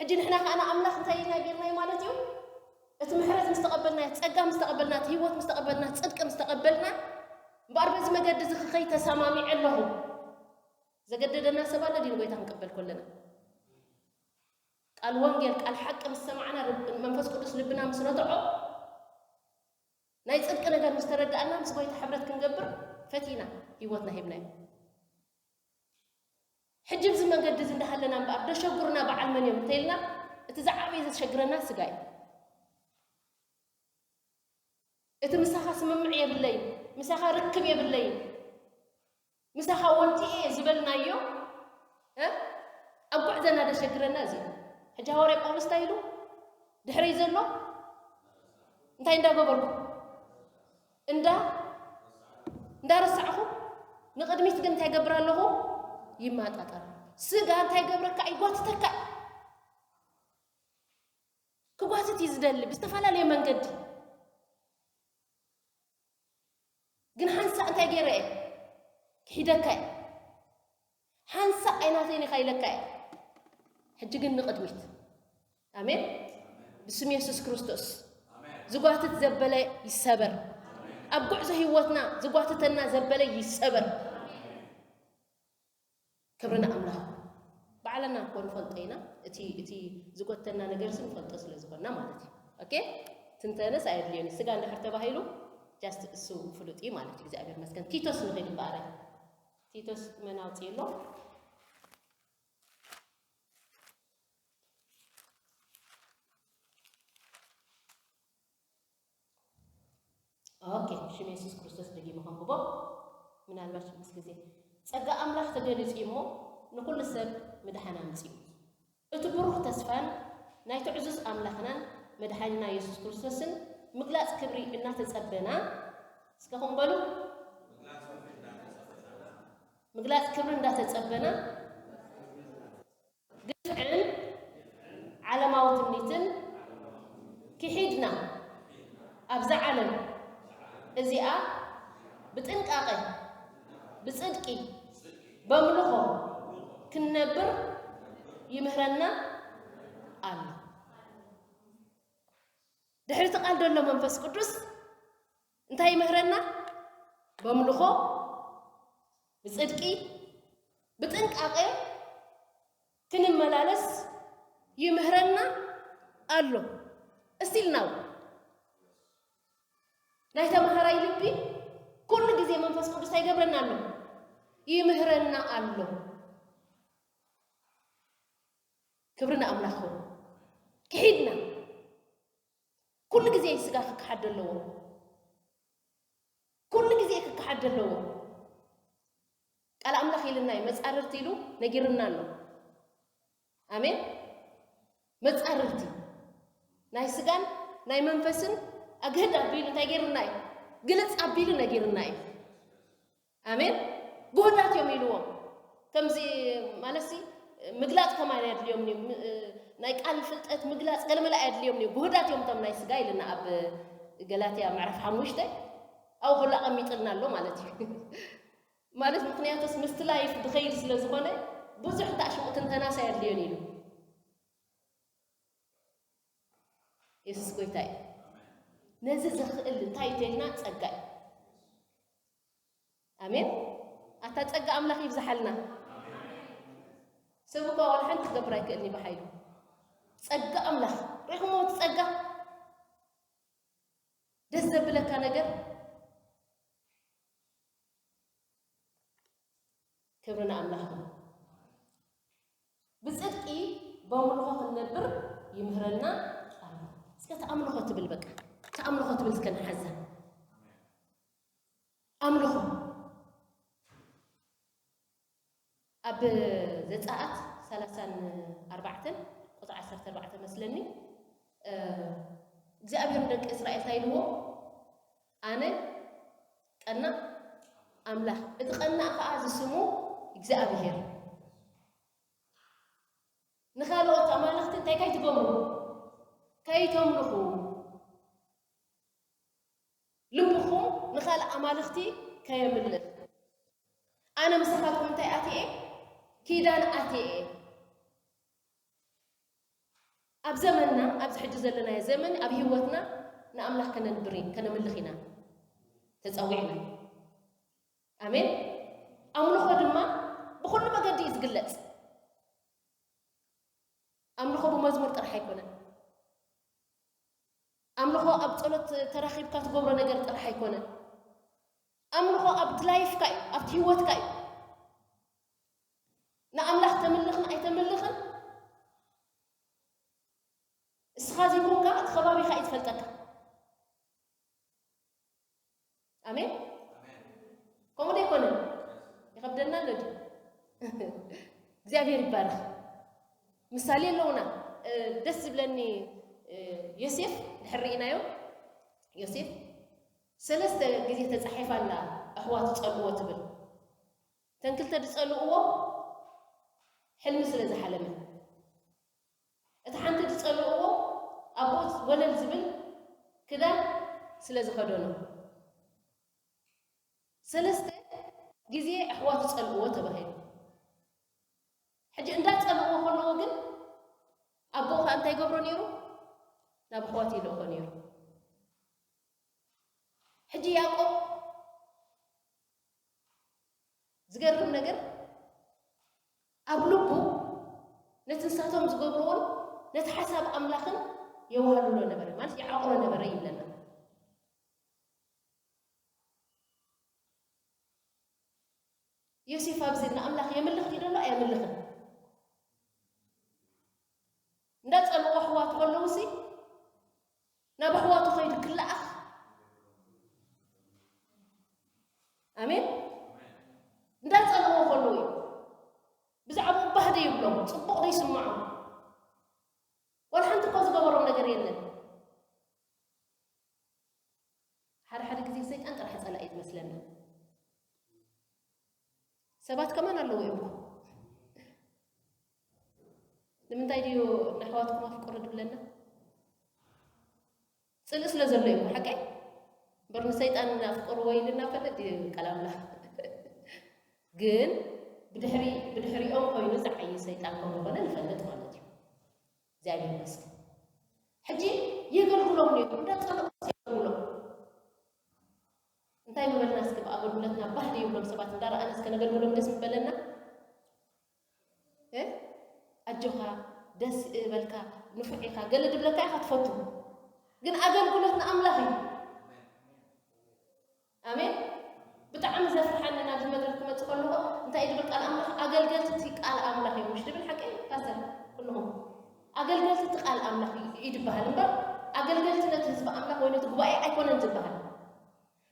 ሕጂ ንሕና ከኣ ንኣምላኽ እንታይ ኢልና ጌርናዮ ማለት እዩ? እቲ ምሕረት ምስ ተቐበልና፣ ጸጋ ምስ ተቐበልና፣ እቲ ህይወት ምስ ተቐበልና፣ ጽድቂ ምስ ተቐበልና፣ እምበኣር በዚ መገዲ እዚ ክኸይድ ተሰማሚዐ ኣለኹ። ዘገደደና ሰብ ኣሎ ድዩ ንጎይታ ክንቅበል ከለና? ቃል ወንጌል፣ ቃል ሓቂ ምስ ሰማዕና፣ ርብ-፣ መንፈስ ቅዱስ ልብና ምስ ነትዖ፣ ናይ ጽድቂ ነገር ምስ ተረዳእና፣ ምስ ጎይታ ሕብረት ክንገብር ፈቲና ህይወትና ሂብናዮ። ሕጂ ብዚ መንገዲ እዚ እንዳሃለና እምበኣር፣ ደሸጉርና በዓል መን እዮም እንተኢልና፣ እቲ ዝዓበየ ዘሸግረና ስጋ እዩ። እቲ ምሳኻ ስምምዕ የብለይን፣ ምሳኻ ርክብ የብለይን፣ ምሳኻ ወዲኤ ዝበልናዮ፣ እ? ኣብ ጉዕዘና ደሸግረና እዚ እዩ። ሕጂ ሃዋርያ ጳውሎስ እንታይ ኢሉ? ድሕረይ ዘሎ እንታይ እንዳገበርኩ? እንዳ-፣ እንዳረሳዕኹ፣ ንቕድሚት ግን እንታይ ገብር ኣለኹ? ይማጣጠር። ስጋ እንታይ ገብረካ? ይጓትተካ። ክጓትት እዩ ዝደሊ ብዝተፈላለየ መንገዲ። ግን ሓንሳእ እንታይ ገይረ እየ? ክሒደካ እየ። ሓንሳእ ኣይናተይን ኢኻ ኢለካ እየ። ሕጂ ግን ንቕድሚት። ኣሜን። ብስም የሱስ ክርስቶስ ዝጓትት ዘበለ ይሰበር። ኣብ ጉዕዞ ህይወትና ዝጓትተና ዘበለ ይሰበር። ክብሪ ንኣምላኽ። ባዕልና እኮ ንፈልጦ ኢና፣ እቲ፣ እቲ ዝጎተና ነገር ሲ ንፈልጦ ስለ ዝኾንና ማለት እዩ። ኦኬ? ትንተነስ ኣየድልዮን እዩ። ስጋ እንድሕር ተባሂሉ፣ just እሱ ፍሉጥ እዩ ማለት እዩ። እግዚኣብሔር ይመስገን። ቲቶስ ንኺድ እምበኣረ። ቲቶስ መን ኣውፅእሎ? ኦኬ፣ ብሽም የሱስ ክርስቶስ ደጊመ ከንብቦ። ምናልባት ምስ ግዜ፣ ጸጋ ኣምላኽ ተገሊጹ እዩ እሞ፣ ንኹሉ ሰብ ምድሓን ኣምጺኡ። እቲ ብሩኽ ተስፋን ናይቲ ዕዙዝ ኣምላኽናን መድሓኒና የሱስ ክርስቶስን ምግላጽ ክብሪ እናተጸበና፣ እስከ ከምኡ በሉ፣ ምግላጽ ክብሪ እንዳተጸበና፣ ግፍዕን ዓለማዊ ትምኒትን ክሒድና፣ ኣብዛ ዓለም እዚኣ ብጥንቃቐ፣ ብጽድቂ፣ በምልኾ ክንነብር ይምህረና ኣሎ። ድሕሪ እቲ ቃል ዘሎ መንፈስ ቅዱስ እንታይ ይምህረና? በምልኾ፣ ብጽድቂ፣ ብጥንቃቄ ክንመላለስ ይምህረና ኣሎ። እስቲል ናው ናይ ተማሃራይ ልቢ ኩሉ ግዜ መንፈስ ቅዱስ እንታይ ይገብረና ኣሎ? ይምህረና ኣሎ። ክብሪ ንኣምላኽ ይኹን። ክሒድና ኩሉ ግዜ ስጋ ክከሓድ ኣለዎ። ኩሉ ግዜ ክከሓድ ኣለዎ። ቃል ኣምላኽ ኢልና እዩ፣ መጻርርቲ ኢሉ ነጊርና ኣሎ። ኣሜን። መጻርርቲ ናይ ስጋን ናይ መንፈስን ኣግህድ ኣቢሉ እንታይ ገይርና እዩ? ግልጽ ኣቢሉ ነጊርና እዩ። ኣሜን። ጉህዳት እዮም ኢልዎም። ከምዚ ማለትሲ ምግላጽ ከማን ኣየድልዮም እዩ። ም-፣ ናይ ቃል ፍልጠት ምግላጽ ገለመለ ኣየድልዮም እዩ። ጉህዳት እዮም እቶም ናይ ስጋ ኢልና ኣብ ገላትያ ምዕራፍ ሓሙሽተ ኣብኡ ከሎ ኣቐሚጥልና ኣሎ ማለት እዩ። ማለት ምኽንያቱስ ምስቲ ላይፍ ድኸይድ ስለ ዝኾነ ብዙሕ ታሽሙ ትንተናስ ኣየድልዮን ኢሉ። የሱስ ጎይታ እዩ። ነዚ ዘኽእል እንታይ እዩ ተልና? ጸጋ እዩ። ኣሜን። ኣታ ጸጋ ኣምላኽ ይብዝሓልና። ሰብ እኳ ዋላ ሓንቲ ክገብር ኣይክእልን እዩ ብሓይሉ። ጸጋ ኣምላኽ ሪኹሞ እቲ ጸጋ ደስ ዘብለካ ነገር ክብሪ ንኣምላኽ ይኹን። ብጽድቂ በምልኾ ክንነብር ይምህረና ኣሎ። እስከ ተኣምልኾ ትብል በቃ ተኣምልኾ ትብል እስከ ንሓዛ ኣምልኾ ኣብ ዘጸኣት ሰላሳን ኣርባዕተን ቁጽሪ ዓሰርተ ኣርባዕተ መስለኒ፣ እ፣ እግዚኣብሔር ንደቂ እስራኤል እንታይ ኢልዎ? ኣነ ቀናእ ኣምላኽ፣ እቲ ቀናእ ከኣ ዝስሙ እግዚኣብሔር። ንኻልኦት ኣማልኽቲ እንታይ ከይትገብሩ? ከይተምልኹ። ልብኹም ንኻልእ ኣማልኽቲ ከየምልኽ። ኣነ ምሳኻትኩም እንታይ ኣትየ? ኪዳን ኣትየ። ኣብ ዘመንና፣ ኣብዚ ሕጂ ዘለናዮ ዘመን፣ ኣብ ህይወትና ንኣምላኽ ከነንብር፣ ከነምልኽ ኢና ተጸዊዕና። ኣሜን። ኣምልኾ ድማ ብኹሉ መገዲ እዩ ዝግለጽ። ኣምልኾ ብመዝሙር ጥራሕ ኣይኮነን። ኣምልኾ ኣብ ጸሎት ተራኺብካ ትገብሮ ነገር ጥራሕ ኣይኮነን። ኣምልኾ ኣብቲ ላይፍካ እዩ፣ ኣብቲ ህይወትካ እዩ። ንኣምላኽ ተምልኽን ኣይተምልኽን እስኻ ዘይኮንካ እቲ ከባቢኻ እዩ ዝፈልጠካ። ኣሜን። ከምኡ ዶ ኣይኮነን? ይኸብደና ኣሎ ድዩ? እግዚኣብሔር ይባረኽ። ምሳሌ ኣለውና። እ፣ ደስ ዝብለኒ፣ እ፣ ዮሴፍ ድሕር ርኢናዮ። ዮሴፍ ሰለስተ ግዜ ተጻሒፋ ኣላ ኣሕዋቱ ጸልእዎ ትብል። እተን ክልተ ዝጸልእዎ ሕልሚ ስለ ዝሓለመ፣ እቲ ሓንቲ ዝጸልእዎ ኣብኡ ወለል ዝብል ክዳን ስለ ዝኸደኖ፣ ሰለስተ ግዜ ኣሕዋቱ ጸልእዎ ተባሂሉ። ሕጂ እንዳጸልእዎ ከለዉ ግን ኣቦኡ ኸኣ እንታይ ይገብሮ ነይሩ? ናብ ኣሕዋቱ ይልእኾ ነይሩ። ሕጂ ያዕቆብ ዝገርም ነገር ኣብ ልቡ ነቲ ንሳቶም ዝገብርዎን ነቲ ሓሳብ ኣምላኽን የዋህልሎ ነበረ፣ ማለት ይዓቕሮ ነበረ ይብለና። ዮሴፍ ኣብዚ ንኣምላኽ የምልኽ ድዩ ዘሎ? ኣየምልኽን። እንዳጸልዎ ኣሕዋቱ ከለውሲ ናብ ኣሕዋቱ ከይዱ ክለኣኽ። ኣሜን። እንዳጸልዎ ከለዉ እዩ። ብዛዕባኡ ባህ ደይብሎም፣ ጽቡቕ ደይስምዖም። ዋላ ሓንቲ እኮ ዝገበሮም ነገር የለን። ሓደ ሓደ ግዜ ሰይጣን ጥራሕ ጸላኢ እዩ ዝመስለና። ሰባት ከማን ኣለዉ እዮም እኮ። ንምንታይ ድዩ ንኣሕዋትኩም ኣፍቅሩ ዝብለና? ጽልኢ ስለ ዘሎ እዩ እኮ፣ ሓቀይ? እምበር ንሰይጣን ኣፍቅርዎ ኢልና ፈልጥ እዩ ቃል ኣምላኽ። ግን ብድሕሪ-፣ ብድሕሪኦም ኮይኑ ዝዓዪ ሰይጣን ከም ዝኾነ ንፈልጥ ማለት እዩ። እግዚኣብሔር ይመስገን። ሕጂ የገልግሎም ነይሩ። እንዳጸለኹ የገልግሎም። እንታይ ምበልና እስኪ፣ ብኣገልግሎትና ባህ ይብሎም ሰባት፣ እንዳረኣና እስከ ነገልግሎም ደስ ምበለና። እ? ኣጆኻ፣ ደስ እበልካ፣ ንፉዕ ኢኻ፣ ገለ ድብለካ ኢኻ ትፈቱ። ግን ኣገልግሎት ንኣምላኽ እዩ። ኣሜን። ብጣዕሚ ዘፍርሓኒ ናብዚ መድረኽ ክመጽእ ከለኹ እንታይ እዩ ድብል ቃል ኣምላኽ፣ ኣገልገልቲ እቲ ቃል ኣምላኽ እዮም፣ ምሽ ድብል ሓቂ ፓስተር? ኩልኹም ኣገልገልቲ እቲ ቃል ኣምላኽ እዩ ድበሃል እምበር፣ ኣገልገልቲ ነቲ ህዝቢ ኣምላኽ ወይ ነቲ ጉባኤ ኣይኮነን ዝበሃል።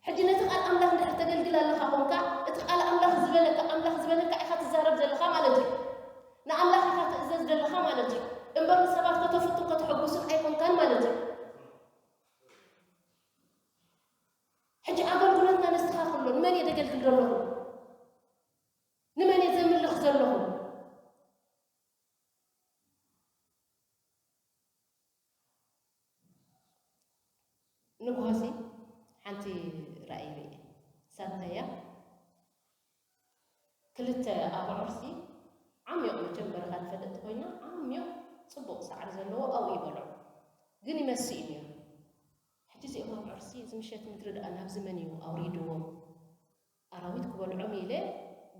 ሕጂ ነቲ ቃል ኣምላኽ እንድሕር ተገልግል ኣለኻ ኾንካ፣ እቲ ቃል ኣምላኽ ዝበለካ፣ ኣምላኽ ዝበለካ ኢኻ ትዛረብ ዘለኻ ማለት እዩ። ንኣምላኽ ኢኻ ትእዘዝ ዘለኻ ማለት እዩ። እምበር ንሰባት ከተፍቱ ከተሐጉስን ኣይኮንካን ማለት እዩ። ሕጂ ኣገልግሎትና ነስተኻኽሎ። ንመን እየ ዘገልግል ዘለኹ? ንመን እየ ዘምልኽ ዘለኹ? ንግሆሲ ሓንቲ ራእይ ርእየ። ሳተያ ክልተ ኣብዑርሲ ዓሚቕ፣ መቸም በረኻ ትፈልጥ ኮይና ዓሚቕ ጽቡቕ ሳዕሪ ዘለዎ ኣብኡ ይበልዑ። ግን ይመስእ እዩ ነይሩ። ሕጂ እዚኦም ኣብዑርሲ እዚ ምሸት ምድሪ ደኣ ናብዚ መን እዩ ኣውሪድዎም? ኣራዊት ክበልዖም ኢለ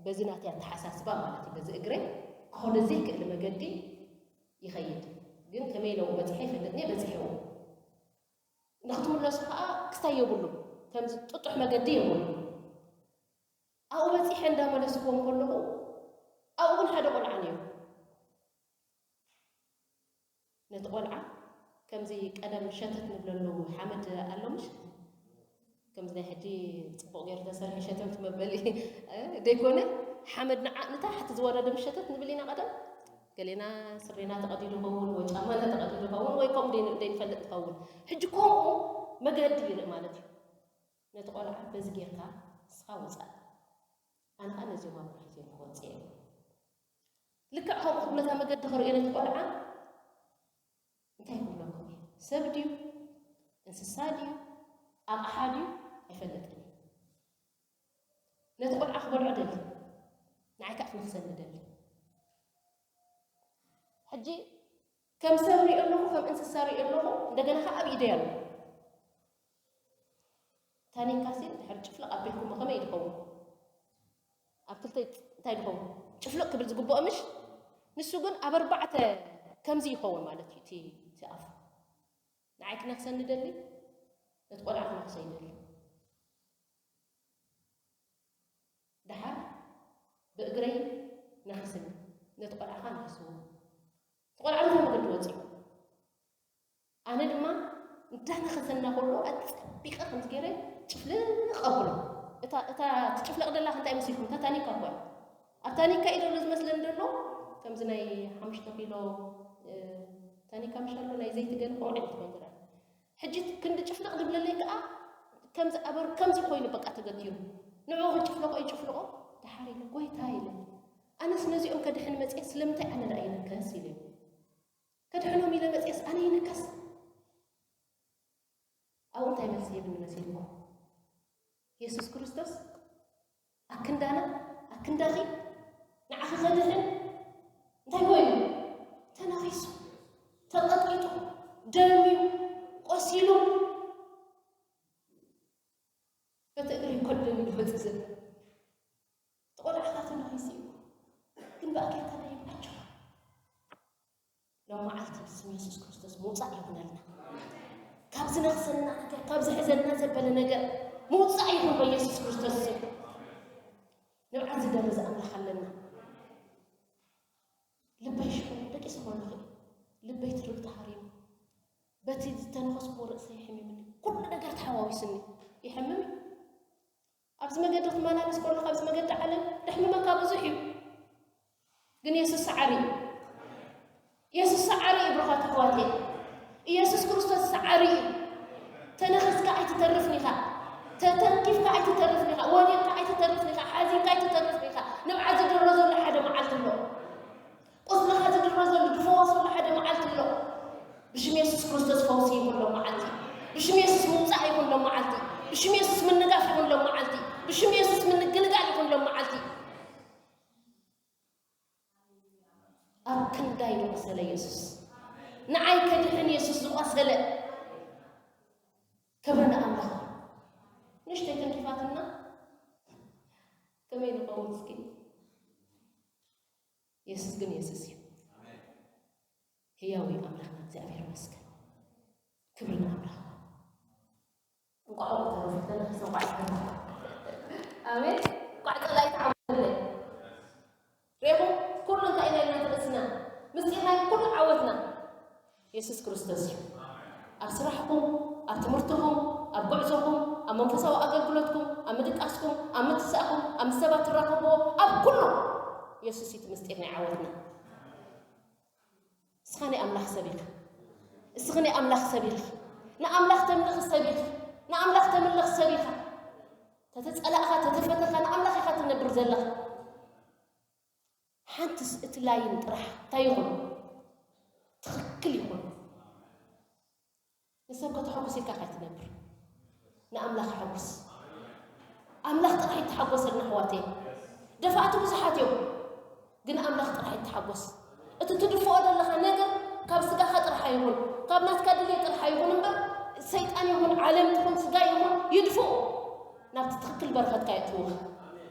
በዚ ናተይ ኣተሓሳስባ ማለት እዩ፣ በዚ እግረይ ክኸዶ ዘይክእል መገዲ ይኸይድ። ግን ከመይ ኢለ በጺሐ ይፈልጥኒ፣ በጺሐዎ። ንክትምለሱ ከዓ ክስታይ የብሉ፣ ከምዚ ጥጡሕ መገዲ የብሉ። ኣብኡ በጺሐ እንዳመለስዎም ከለኹ ኣብኡ ግን ሓደ ቆልዓ ነይሩ። ነቲ ቆልዓ ከምዚ ቀደም ሸተት ንብለሉ ሓመድ ኣሎ ምሽ? ከምዚ ናይ ሕጂ ጽቡቕ ገይሩ ተሰሪሑ ሸተት መበሊ፣ እ፣ ደይኮነ ሓመድ ንዓ-፣ ንታሕቲ ዝወረደ ምሽ ሸተት ንብል ኢና ቀደም። ገሌና ስሬና ተቐዲዱ ይኸውን ወይ ጫማና ተቐዲዱ ይኸውን ወይ ከምኡ ደይ-፣ ደይንፈልጥ ንኸውን። ሕጂ ከምኡ መገዲ ይርኢ ማለት እዩ። ነቲ ቆልዓ በዚ ጌርካ ንስኻ ውጻእ። ኣነ ኸኣ ነዚኦም ኣብዑር ሒዘ ክወጽእ እየ። ልክዕ ከምኡ ክብለታ መገዲ ክርእዮ ነቲ ቆልዓ እንታይ ክብለኩም እየ? ሰብ ድዩ? እንስሳ ድዩ? ኣቕሓ ድዩ? ኣይፈልጥን እየ። ነቲ ቆልዓ ክበልዖ ደሊ። ንዓይ ከዓ ክነኽሰኒ ደሊ። ሕጂ ከም ሰብ ሪኦ ኣለኹ፣ ከም እንስሳ ሪኦ ኣለኹ፣ እንደገና ከዓ ኣብ ኢደይ ኣሎ። ታኒካሲ ድሕሪ ጭፍልቕ ኣቢልኩሞ ከመይ ድኸውን? ኣብ ክልተ እንታይ ድኸውን? ጭፍልቕ ክብል ዝግብኦ ምሽ? ንሱ ግን ኣብ ኣርባዕተ ከምዚ ይኸውን ማለት እዩ እቲ፣ እቲ ኣፉ። ንዓይ ክነኽሰኒ ደሊ፣ ነቲ ቆልዓ ክነኽሶ ይደሊ። ደሓር ብእግረይ ነኺስኒ፣ ነቲ ቆልዓ ኸኣ ነኺስዎ። እቲ ቆልዓ በታ መገዲ ወጺኡ። ኣነ ድማ እንዳነኸሰና ከሎ ኣጸቢቐ ከምዚ ገይረ ጭፍልቕ ኣብሎ። እታ፣ እታ ትጭፍለቕ ደላ እንታይ መሲልኩም? እታ ታኒካ እኮ እያ። ኣብ ታኒካ እዩ ዘሎ ዝመስለኒ ዘሎ። ከምዚ ናይ ሓሙሽተ ኪሎ፣ እ፣ ታኒካ ምሽ ኣሎ፣ ናይ ዘይቲ ገለ ከምኡ ዓይነት ነገር ኣሎ። ሕጂ ክንዲ ጭፍልቕ ድብለለይ ከኣ ከምዚ ኣበር-፣ ከምዚ ኮይኑ በቃ ተገቲሩ። ንዕኡ ክጭፍለቆ ይጭፍልቆ። ደሓር ኢለ፣ "ጎይታ" ኢለ፣ "ኣነስ ነዚኦም ከድሕን መጽየ ስለምንታይ ኣነ ደኣ ይንከስ?" ኢለ። "ከድሕኖም ኢለ መጽየስ ኣነ ይንከስ?" ኣብኡ እንታይ መልሲ ሂብኒ መሲልኩም? የሱስ ክርስቶስ ኣክንዳና፣ ኣክንዳኺ ንዓኺ ከድሕን እንታይ ኮይኑ? ተነኺሱ፣ ተቐጥቂጡ፣ ደምዩ፣ ቆሲሉ፣ በቲ እግሪ ኮድ ደምዩ ዝወጽእ ዘሎ። እቲ ቆልዓኻ ተነኺሱ እዩ። ግን ብኣኬልካ ናይ ኣጆኻ። ሎም መዓልቲ ብስም የሱስ ክርስቶስ ምውጻእ ይኹነልና። ካብ ዝነኽሰና ነገር፣ ካብ ዝሕዘና ዘበለ ነገር ምውጻእ ይኹን በየሱስ ክርስቶስ ስም። ንብዓት ዝደረዘ ኣምላኽ ኣለና። ልበይ ሽዑ ደቂሰ ከለኹ ልበይ ትርግታ ሃሪሙ። በቲ ዝተነኸስኩዎ ርእሰይ ሕሚምኒ። ኩሉ ነገር ተሓዋዊስኒ። ይሕምም እዩ። ኣብዚ መገዲ ክትመላለስ ከለኻ፣ ኣብዚ መገዲ ዓለም ደሕምመካ ብዙሕ እዩ። ግን የሱስ ሰዓሪ እዩ። የሱስ ሰዓሪ እዩ፣ ብሩኻት ኣሕዋተይ። ኢየሱስ ክርስቶስ ሰዓሪ እዩ። ተነኺስካ ኣይትተርፍን ኢኻ። ተተንኪፍካ ኣይትተርፍን ኢኻ። ወዲቕካ ኣይትተርፍን ኢኻ። ሓዚንካ ኣይትተርፍን ኢኻ። ንብዓት ዝድሮ ዘሎ ሓደ መዓልቲ ኣሎ። ቁስልኻ ዝድሮ ዘሎ ዝፈወሰሉ ሓደ መዓልቲ ኣሎ። ብሽም የሱስ ክርስቶስ ፈውሲ ይኹን ሎም መዓልቲ። ብሽም የሱስ ምውጻእ ይኹን ሎም መዓልቲ። ብሽም የሱስ ምንጋፍ ይኹን ሎም መዓልቲ። ብሽም የሱስ ምንግልጋል ይኹን ሎም መዓልቲ። ኣብ ክንዳይ ዝቆሰለ የሱስ። ንዓይ ከድሕን የሱስ ዝቆሰለ። ክብሪ ንኣምላኽ። ንእሽተይ ተንኪፋትና ከመይ ንኸውን እስኪ? የሱስ ግን የሱስ እዩ። ህያው እዩ ኣምላኽና እግዚኣብሔር ይመስገን። ክብሪ ንኣምላኽ። እንቋዕ ኣብኡ ተረፉ፣ ተነኺሰ እንቋዕ ተረፉ። ኣሜን። እንቋዕ ጸላኢ ተዓወተለይ። ርኢኹም? ኩሉ እንታይ ኢና ኢልና ተቐሲና? ምስጢር ናይ ኩሉ ዓወትና የሱስ ክርስቶስ እዩ። ኣብ ስራሕኩም፣ ኣብ ትምህርትኹም፣ ኣብ ጉዕዞኹም፣ ኣብ መንፈሳዊ ኣገልግሎትኩም፣ ኣብ ምድቃስኩም፣ ኣብ ምትሳእኩም፣ ኣብ ምስ ሰባት ትራኸብዎ፣ ኣብ ኩሉ የሱስ እዩ እቲ ምስጢር ናይ ዓወትና። እስኻ ናይ ኣምላኽ ሰብ ኢኻ። እስኺ ናይ ኣምላኽ ሰብ ኢኺ። ንኣምላኽ ተምልኺ ሰብ ኢኺ። ንኣምላኽ ተምልኽ ሰብ ኢኻ። ተተጸላእኻ፣ ተተፈተኻ፣ ንኣምላኽ ኢኻ ትነብር ዘለኻ። ሓንትስ እቲ ላይን ጥራሕ እንታይ ይኹን? ትኽክል ይኹን። ንሰብ ከተሐጉስ ኢልካ ካይትነብር። ንኣምላኽ ኣሐጉስ። ኣምላኽ ጥራሕ ይተሓጎሰልና ኣሕዋተይ። ደፋእቲ ብዙሓት እዮም፣ ግን ኣምላኽ ጥራሕ ይተሓጎስ። እቲ ትድፍኦ ዘለኻ ነገር ካብ ስጋኻ ጥራሕ ኣይኹን፣ ካብ ናትካ ድሌት ጥራሕ ኣይኹን እምበር፣ ሰይጣን ይኹን፣ ዓለም ትኹን፣ ስጋ ይኹን፣ ይድፍኦ። ናብቲ ትኽክል በረኸትካ የእትውኻ።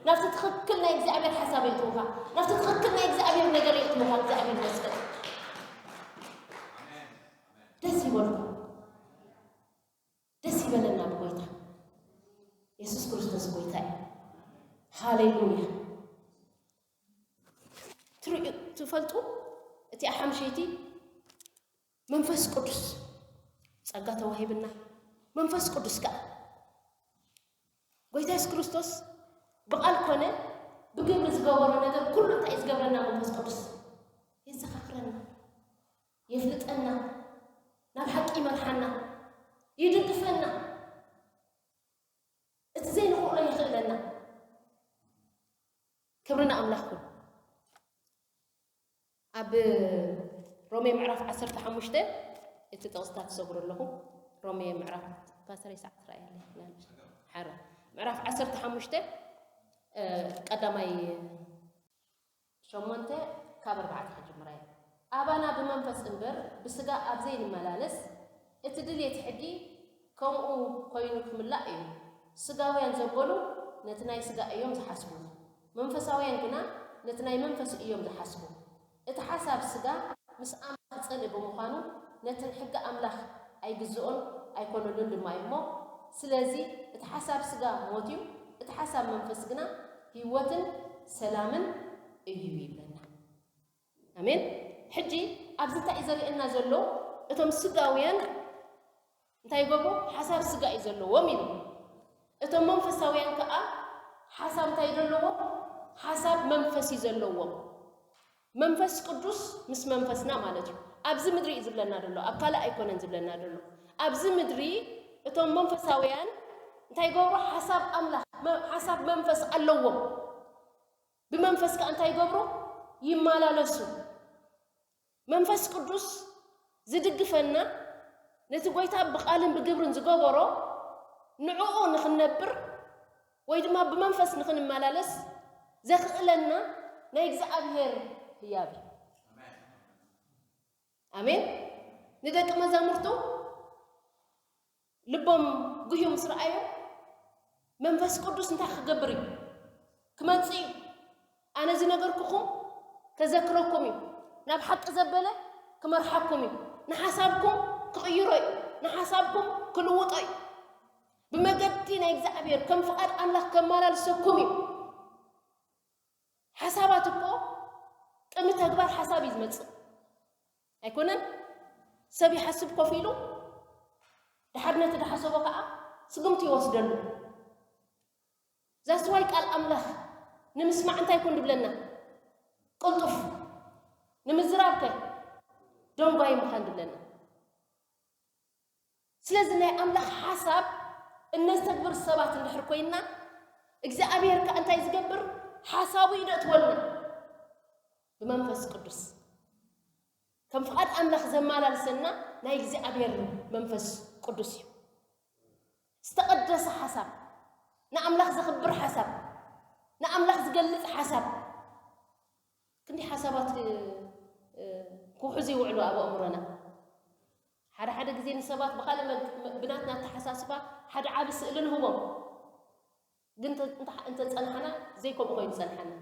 ናብቲ ትኽክል ናይ እግዚኣብሔር ሓሳብ የእትውኻ። ናብቲ ትኽክል ናይ እግዚኣብሔር ነገር የእትውኻ። እግዚኣብሔር ይመስገን። ደስ ይበልኩም። ደስ ይበለና ብጎይታ። የሱስ ክርስቶስ ጎይታ እዩ። ሃሌሉያ። ትርእዩ፣ ትፈልጡ፣ እቲ ሓምሸይቲ መንፈስ ቅዱስ ጸጋ ተዋሂብና። መንፈስ ቅዱስ ከኣ ጎይታ የሱስ ክርስቶስ ብቓል ኮነ ብግብሪ ዝገበሮ ነገር ኩሉ እንታይ እዩ ዝገብረና? መንፈስ ቅዱስ የዘኻኽረና፣ የፍልጠና፣ ናብ ሓቂ ይመርሓና፣ ይድግፈና፣ እቲ ዘይንኽእሎ የኽእለና። ክብሪ ንኣምላኽ ይኹን። ኣብ ሮሜ ምዕራፍ ዓሰርተ ሓሙሽተ እቲ ጥቕስታት ትሰግሩ ኣለኹ። ሮሜ ምዕራፍ ፓስተር ይስዓት ትረኣየለይ። ሓረ ምዕራፍ ዓሰርተ ሓሙሽተ፣ እ፣ ቀዳማይ ሸሞንተ ካብ ኣርባዕተ ክጅምራ እየ። ኣባና ብመንፈስ እምበር ብስጋ ኣብ ዘይንመላለስ፣ እቲ ድሌት ሕጊ ከምኡ ኮይኑ ክምላእ እዩ። ስጋውያን ዘበሉ ነቲ ናይ ስጋ እዮም ዝሓስቡ፣ መንፈሳውያን ግና ነቲ ናይ መንፈስ እዮም ዝሓስቡ። እቲ ሓሳብ ስጋ ምስ ኣምላኽ ጸልኢ ብምዃኑ፣ ነቲ ሕጊ ኣምላኽ ኣይግዝኦን ኣይኮነሉን ድማ እዩ እሞ፣ ስለዚ እቲ ሓሳብ ስጋ ሞት እዩ፣ እቲ ሓሳብ መንፈስ ግና ህይወትን ሰላምን እዩ ይብለና። ኣሜን። ሕጂ ኣብዚ እንታይ እዩ ዘርእየና ዘሎ? እቶም ስጋውያን እንታይ ይገብሩ? ሓሳብ ስጋ እዩ ዘለዎም ኢሉ። እቶም መንፈሳውያን ከኣ ሓሳብ እንታይ እዩ ዘለዎም? ሓሳብ መንፈስ እዩ ዘለዎም። መንፈስ ቅዱስ ምስ መንፈስና ማለት እዩ። ኣብዚ ምድሪ እዩ ዝብለና ዘሎ፣ ኣብ ካልእ ኣይኮነን ዝብለና ዘሎ። ኣብዚ ምድሪ እቶም መንፈሳውያን እንታይ ይገብሩ? ሓሳብ ኣምላኽ፣ መ-፣ ሓሳብ መንፈስ ኣለዎም። ብመንፈስ ከኣ እንታይ ይገብሩ? ይመላለሱ። መንፈስ ቅዱስ ዝድግፈና፣ ነቲ ጎይታ ብቓልን ብግብርን ዝገበሮ ንዕኡ ንኽንነብር ወይ ድማ ብመንፈስ ንኽንመላለስ ዘኽእለና ናይ እግዚኣብሔር ህያብ እዩ። ኣሜን። ንደቂ መዛሙርቱ ልቦም ጉህዩ ምስ ረኣዮም፣ መንፈስ ቅዱስ እንታይ ክገብር እዩ? ክመጽእ እዩ። ኣነ ዝነገርኩኹም ከዘክረኩም እዩ። ናብ ሓቂ ዘበለ ክመርሓኩም እዩ። ንሓሳብኩም ክቕይሮ እዩ። ንሓሳብኩም ክልውጦ እዩ። ብመገዲ ናይ እግዚኣብሔር ከም ፍቓድ ኣምላኽ ከመላልሰኩም እዩ። ሓሳባት እኮ ቅድሚ ተግባር ሓሳብ እዩ ዝመጽእ። ኣይኮነን? ሰብ ይሓስብ ኮፍ ኢሉ፣ ድሓር ነቲ ዝሓሰቦ ከኣ ስጉምቲ ይወስደሉ። ዛስዋይ ቃል ኣምላኽ ንምስማዕ እንታይ ይኩን ድብለና? ቅልጡፍ። ንምዝራብ ከ ደንጓይ ምዃን ድብለና። ስለዚ ናይ ኣምላኽ ሓሳብ እነስተግብር ሰባት እንድሕር ኮይንና፣ እግዚኣብሔር ከኣ እንታይ ዝገብር? ሓሳቡ እዩ ደእትወልና ብመንፈስ ቅዱስ። ከም ፍቓድ ኣምላኽ ዘመላልሰና ናይ እግዚኣብሔር መንፈስ ቅዱስ እዩ። ዝተቐደሰ ሓሳብ፣ ንኣምላኽ ዘኽብር ሓሳብ፣ ንኣምላኽ ዝገልጽ ሓሳብ። ክንደይ ሓሳባት፣ እ፣ እ፣ ክውሕዙ ይውዕሉ ኣብ ኣእምሮና። ሓደ ሓደ ግዜ ንሰባት ብኻልእ መግ- ብናትና ኣተሓሳስባ ሓደ ዓቢ ስእሊ ንህቦም። ግን እንተ- እንተ- እንተጸናሕና ዘይከምኡ ኮይኑ ይጸንሓና።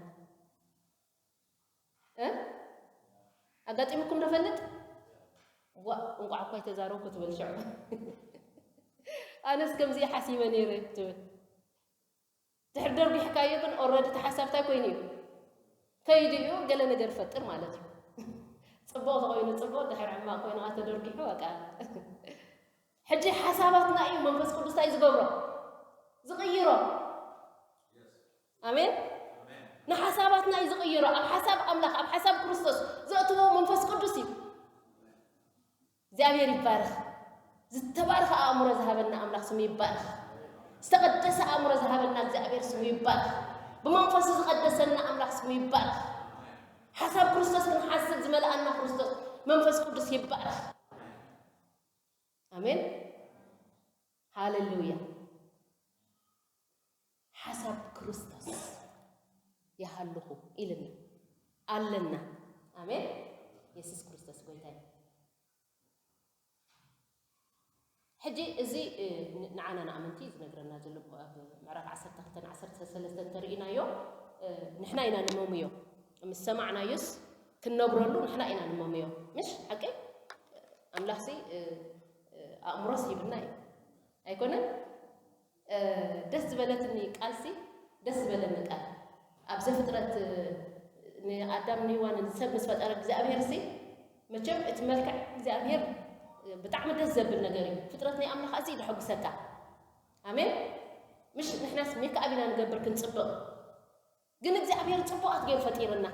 እ? ኣጋጢሙኩም ዶ ፈልጥ? ዋ እንቋዕ እኳ ኣይተዛረብኩ ትብል ሽዑ። ኣነስ ከምዚ ሓሲበ ነይረ ትብል። ድሕሪ ደርጊሕካዮ ግን ኦረዲ ተሓሳብታይ ኮይኑ እዩ። ከይዱ እዩ ገለ ነገር ፈጥር ማለት እዩ። ጽቡቕ ተኮይኑ ጽቡቕ፣ ድሕሪ ሕማቕ ኮይኑ ተደርጊሑ በቃ። ሕጂ ሓሳባትና እዩ መንፈስ ቅዱስ እንታይ ዝገብሮ? ዝቕይሮ። ኣሜን። ንሓሳባትና እዩ ዝቕይሮ። ኣብ ሓሳብ ኣምላኽ፣ ኣብ ሓሳብ ክርስቶስ ዘእትዎ መንፈስ ቅዱስ እዩ። እግዚኣብሔር ይባረኽ። ዝተባረኸ ኣእምሮ ዝሃበና ኣምላኽ ስሙ ይባረኽ። ዝተቐደሰ ኣእምሮ ዝሃበና እግዚኣብሔር ስሙ ይባረኽ። ብመንፈሱ ዝቐደሰና ኣምላኽ ስሙ ይባረኽ። ሓሳብ ክርስቶስ ክንሓስብ ዝመልኣና ክርስቶስ መንፈስ ቅዱስ ይባረኽ። ኣሜን። ሃሌሉያ። ሓሳብ ክርስቶስ ይሃልኹ ኢልና ኣለና። ኣሜን። የሱስ ክርስቶስ ጎይታ እዩ። ሕጂ እዚ እ፣ ን- ንዓና ንኣመንቲ ዝነግረና ዘሎ ኣብ ምዕራፍ ዓሰርተ ክልተ ዓሰርተ ሰለስተ እንተርኢናዮ እ፣ ንሕና ኢና ንመምዮ። ምስ ሰማዕናዮስ ክንነብረሉ ንሕና ኢና ንመምዮ። ምሽ ሓቂ ኣምላኽ ሲ እ፣ እ፣ ኣእምሮስ ሂብና እዩ ኣይኮነን? እ፣ ደስ ዝበለትኒ ቃልሲ ደስ ዝበለኒ ቃል ኣብ ዘፍጥረት እ፣ ንኣዳም ንህዋንን ሰብ ምስ ፈጠረ እግዚኣብሔር ሲ መቸም እቲ መልክዕ እግዚኣብሔር እ፣ ብጣዕሚ ደስ ዘብል ነገር እዩ። ፍጥረት ናይ ኣምላኽ ኣዝዩ ደሐጉሰካ። ኣሜን። ምሽ ንሕናስ ሜክኣብ ኢና ንገብር ክንጽብቕ፣ ግን እግዚኣብሔር ጽቡቓት ገይሩ ፈጢርና።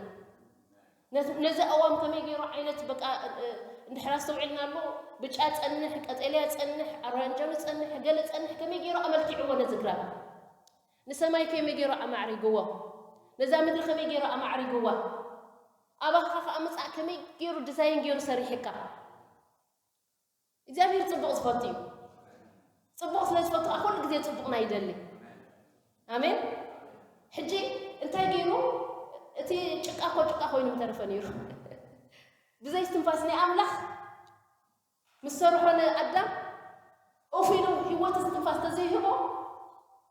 ነቲ- ነዚ ኣዋም ከመይ ገይሩ ዓይነት በቃ እ፣ እንድሕር ኣስተውዒልናሉ ብጫ ጸንሕ፣ ቀጠልያ ጸንሕ፣ ኣራንጃዊ ጸንሕ፣ ገለ ጸንሕ ከመይ ገይሩ ኣመልኪዕዎ ነዚ ግራብ ንሰማይ ከመይ ገይሩ ኣማዕሪግዎ፣ ነዛ ምድሪ ከመይ ገይሩ ኣማዕሪግዋ፣ ኣባኻ ከዓ ምጻእ ከመይ ገይሩ ዲዛይን ገይሩ ሰሪሕካ። እግዚኣብሔር ጽቡቕ ዝፈቱ እዩ። ጽቡቕ ስለ ዝፈቱ ከዓ ኩሉ ግዜ ጽቡቕና ይደሊ። ኣሜን። ሕጂ እንታይ ገይሩ? እቲ ጭቃ እኮ ጭቃ ኮይኑ ምተረፈ ነይሩ። ብዘይ ትንፋስ ናይ ኣምላኽ ምስ ሰርሖ ንኣዳም ኡፍ ኢሉ ህይወት እስትንፋስ ተዘይህቦ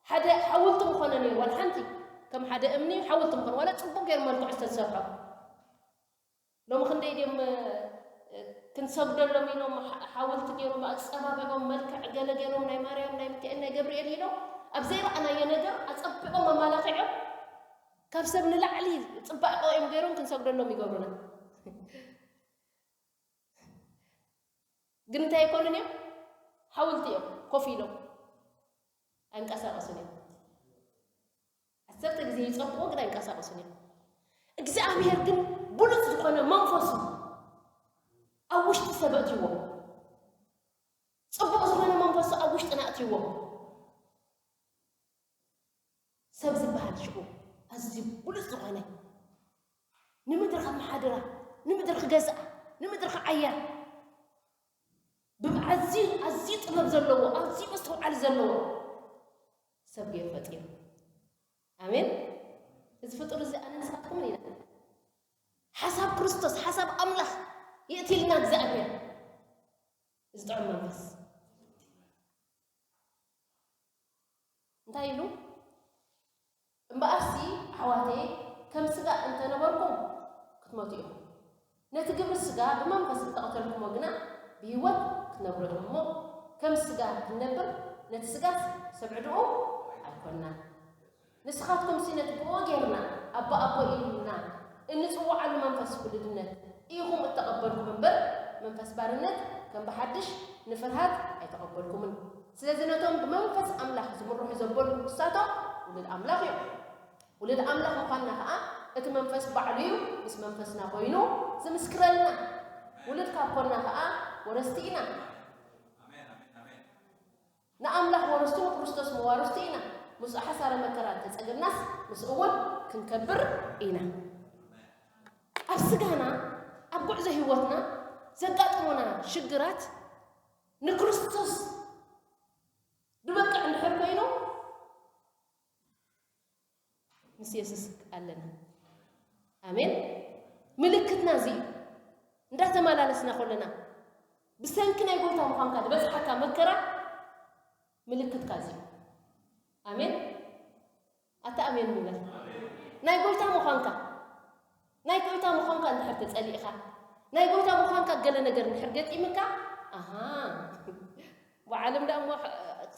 ሓደ ሓውልቲ ምኾነ ነይሩ። ዋላ ሓንቲ ከም ሓደ እምኒ ሓውልቲ ምኾነ ዋላ ጽቡቕ ገይሩ መልክዑ ዝተሰርሖ ሎሚ ክንደይ ድዮም እ፣ ክንሰግደሎም ኢሎም ሓ- ሓወልቲ ገይሮም ኣጸባቢቖም መልክዕ ገለ ገይሮም ናይ ማርያም ናይ ሚካኤል ናይ ገብርኤል ኢሎም ኣብ ዘይረኣናዮ ነገር ኣጸቢቖም ኣመላኺዖም ካብ ሰብ ንላዕሊ ጽባቐ እዮም ገይሮም ክንሰግደሎም ይገብሩና። ግን እንታይ ኣይኮኑን እዮም? ሓውልቲ እዮም ኮፍ ኢሎም ኣይንቀሳቐሱን እዮም። ዓሰርተ ግዜ ይጸብቑ ግን ኣይንቀሳቐሱን እዮም። እግዚኣብሔር ግን ብሉጽ ዝኾነ መንፈሱ ኣብ ውሽጢ ሰብ ኣእትይዎ። ጽቡቕ ዝኾነ መንፈሱ ኣብ ውሽጥና ኣእትይዎ። ሰብ ዝበሃል ሽዑ ኣዝዩ ብሉጽ ዝኾነ ንምድሪ ከመሓድራ፣ ንምድሪ ክገዝኣ፣ ንምድሪ ክዓያ ብኣዝዩ ኣዝዩ ጥበብ ዘለዎ ኣዝዩ መስተውዓሊ ዘለዎ ሰብ ገይሩ ፈጢሩ። ኣሜን። እዚ ፍጡር እዚ ኣነ ንስኻትኩምን ኢና። ሓሳብ ክርስቶስ ሓሳብ ኣምላኽ የእትልና እግዚኣብሔር እዚ ጥዑም መንፈስ እንታይ ኢሉ? እምበኣርሲ ኣሕዋተየ ከም ስጋ እንተነበርኩም ክትሞቱ ኢኹም። ነቲ ግብሪ ስጋ ብመንፈስ እንተቐተልኩሞ ግና ብህይወት ክትነብሩ ኢኹም እሞ ከም ስጋ ክንነብር ነቲ ስጋስ ሰብ ዕድኡ ኣይኮንናን። ንስኻትኩምሲ ነቲ ብእኡ ጌርና ኣቦ ኣቦ ኢልና እንጽውዓሉ መንፈስ ውሉድነት ኢኹም እተቐበልኩም እምበር መንፈስ ባርነት ከም ብሓድሽ ንፍርሃት ኣይተቐበልኩምን። ስለዚ ነቶም ብመንፈስ ኣምላኽ ዝምርሑ ዘበሉ ንሳቶም ውሉድ ኣምላኽ እዮም። ውሉድ ኣምላኽ ምዃንና ኸኣ እቲ መንፈስ ባዕሉ እዩ ምስ መንፈስና ኮይኑ ዝምስክረልና። ውሉድ ካብ ኮንና ኸኣ ወረስቲ ኢና። ንኣምላኽ ወረስቱ ንክርስቶስ መዋርስቱ ኢና። ምስኡ ሓሳረ መከራ እንተጸገምናስ ምስኡ እውን ክንከብር ኢና። ኣብ ስጋና ኣብ ጉዕዞ ህይወትና ዘጋጥሙና ሽግራት ንክርስቶስ ዝበቅዕ እንድሕር ኮይኑ ምስ የሱስ ኣለና። ኣሜን። ምልክትና እዚ እዩ። እንዳተመላለስና ከለና ብሰንኪ ናይ ጎይታ ምዃንካ ዝበጽሓካ መከራ ምልክትካ እዚ እዩ። ኣሜን። ኣታ ኣሜን ንበል። ናይ ጎይታ ምዃንካ፣ ናይ ጎይታ ምዃንካ እንድሕር ተጸሊእኻ፣ ናይ ጎይታ ምዃንካ ገለ ነገር እንድሕር ገጢምካ፣ ኣሃ፣ ብዓለም ደኣ እሞ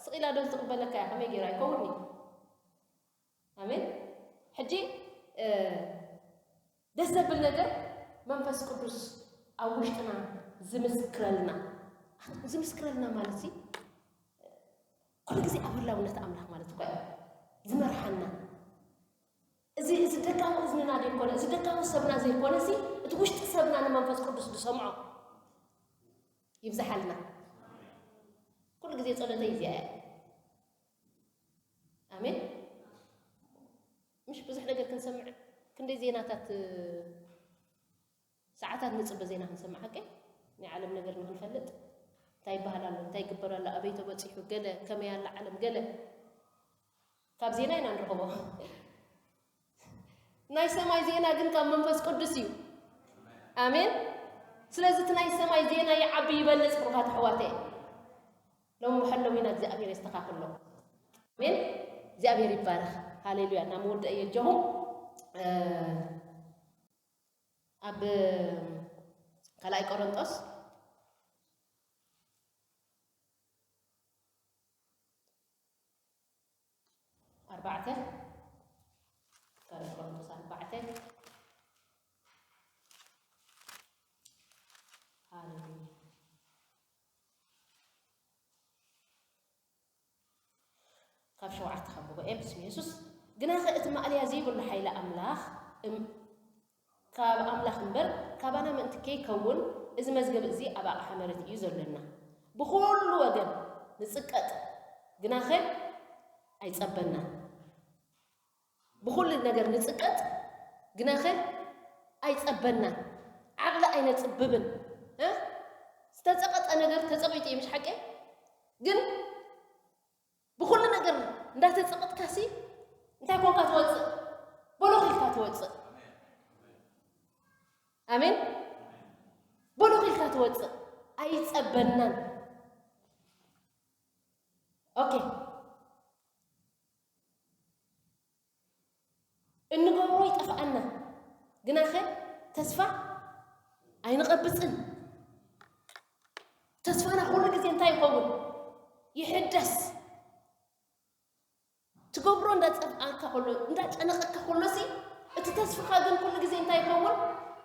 ስቕ ኢላ ዶ ትቕበለካ እያ? ከመይ ገይራ? ኣይከውን'ዩ። ኣሜን። ሕጂ፣ እ፣ ደስ ዘብል ነገር መንፈስ ቅዱስ ኣብ ውሽጥና ዝምስክረልና። ዝምስክረልና ማለት ሲ፣ ኩሉ ግዜ ኣብ ህላውነት ኣምላኽ ማለት እኮ እዩ። ዝመርሓና። እዚ፣ እዚ ደካሙ እዝንና ዘይኮነ፣ እዚ ደካሙ ሰብና ዘይኮነ ሲ፣ እቲ ውሽጢ ሰብና ንመንፈስ ቅዱስ ዝሰምዖ ይብዝሓልና። ኩሉ ግዜ ጸሎተይ እዚኣ እያ። ኣሜን። ምሽ ብዙሕ ነገር ክንሰምዕ፣ ክንደይ ዜናታት፣ ሰዓታት ንጽበ ዜና ክንሰምዕ ሓቀይ? ናይ ዓለም ነገር ንኽንፈልጥ፣ እንታይ ይበሃል ኣሎ፣ እንታይ ይግበር ኣሎ፣ ኣበይ ተበጺሑ፣ ገለ ከመይ ኣላ ዓለም፣ ገለ ካብ ዜና ኢና ንረኽቦ። ናይ ሰማይ ዜና ግን ካብ መንፈስ ቅዱስ እዩ። ኣሜን። ስለዚ እቲ ናይ ሰማይ ዜና ይዓቢ ይበልጽ፣ ብሩኻት ኣሕዋተይ። ሎም ሕለዊና እግዚኣብሔር የስተኻኽሎ። ኣሜን። እግዚኣብሔር ይባረኽ። ሃሌሉያ። እና መወደእ የጀኹም፣ እ፣ ኣብ ካልኣይ ቆሮንጦስ ኣርባዕተ፣ ካልኣይ ቆሮንቶስ ኣርባዕተ። ሃሌሉያ። ካብ ሸውዓተ ከንብቦ እየ ብስም የሱስ። ግናኸ እቲ ማእለያ ዘይብሉ ሓይሊ ኣምላኽ እም-፣ ካብ ኣምላኽ እምበር ካባና ምእንቲ ከይከውን፣ እዚ መዝገብ እዚ ኣብ ኣቕሓ መሬት እዩ ዘሎና። ብኹሉ ወገን ንጽቀጥ፣ ግናኸ ኣይጸበናን። ብኹሉ ነገር ንጽቀጥ፣ ግናኸ ኣይጸበናን። ዓቕሊ ኣይነጽብብን። እ? ዝተጸቐጠ ነገር ተጸቒጡ እዩ፣ ምሽ ሓቂ? ግን ብኹሉ ነገር እንዳተጸቐጥካሲ እንታይ ኮንካ ትወጽእ? ቦሎኽ ኢልካ ትወጽእ። ኣሜን። ቦሎኽ ኢልካ ትወጽእ። ኣይጸበናን። ኦኬ። እንገብሮ ይጠፍኣና፣ ግናኸ ተስፋ ኣይንቐብጽን። ተስፋና ኩሉ ግዜ እንታይ ይኸውን? ይሕደስ። ትገብሮ እንዳጸብኣካ ከሎ፣ እንዳጨነቐካ ከሎሲ፣ እቲ ተስፋኻ ግን ኩሉ ግዜ እንታይ ይኸውን?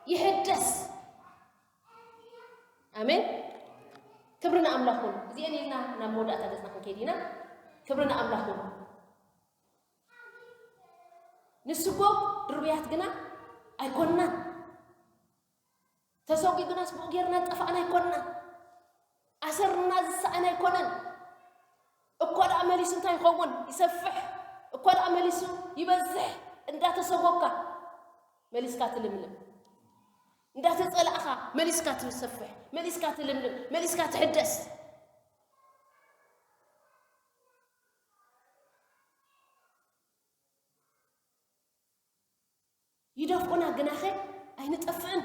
ይሕደስ። ኣሜን። ክብሪ ንኣምላኽ ይኹን። እዚአን ኢልና ናብ መወዳእታ ገጽና ክንከይድ ኢና። ክብሪ ንኣምላኽ ይኹን። ንስጎ ድሩያት ግና ኣይኮንናን። ተሰጒጉናስ ብኡ ጌርና ጠፋእና ኣይኮንናን። ኣሰርና ዝሰኣን ኣይኮነን። እኳ ደኣ መሊሱ እንታይ ይኸውን? ይሰፍሕ። እኳ ደኣ መሊሱ ይበዝሕ። እንዳተሰጎካ መሊስካ ትልምልም። እንዳተጸላእኻ መሊስካ ትሰፍሕ። መሊስካ ትልምልም። መሊስካ ትሕደስ። ይደፍኡና ግናኸ ኣይንጠፍእን።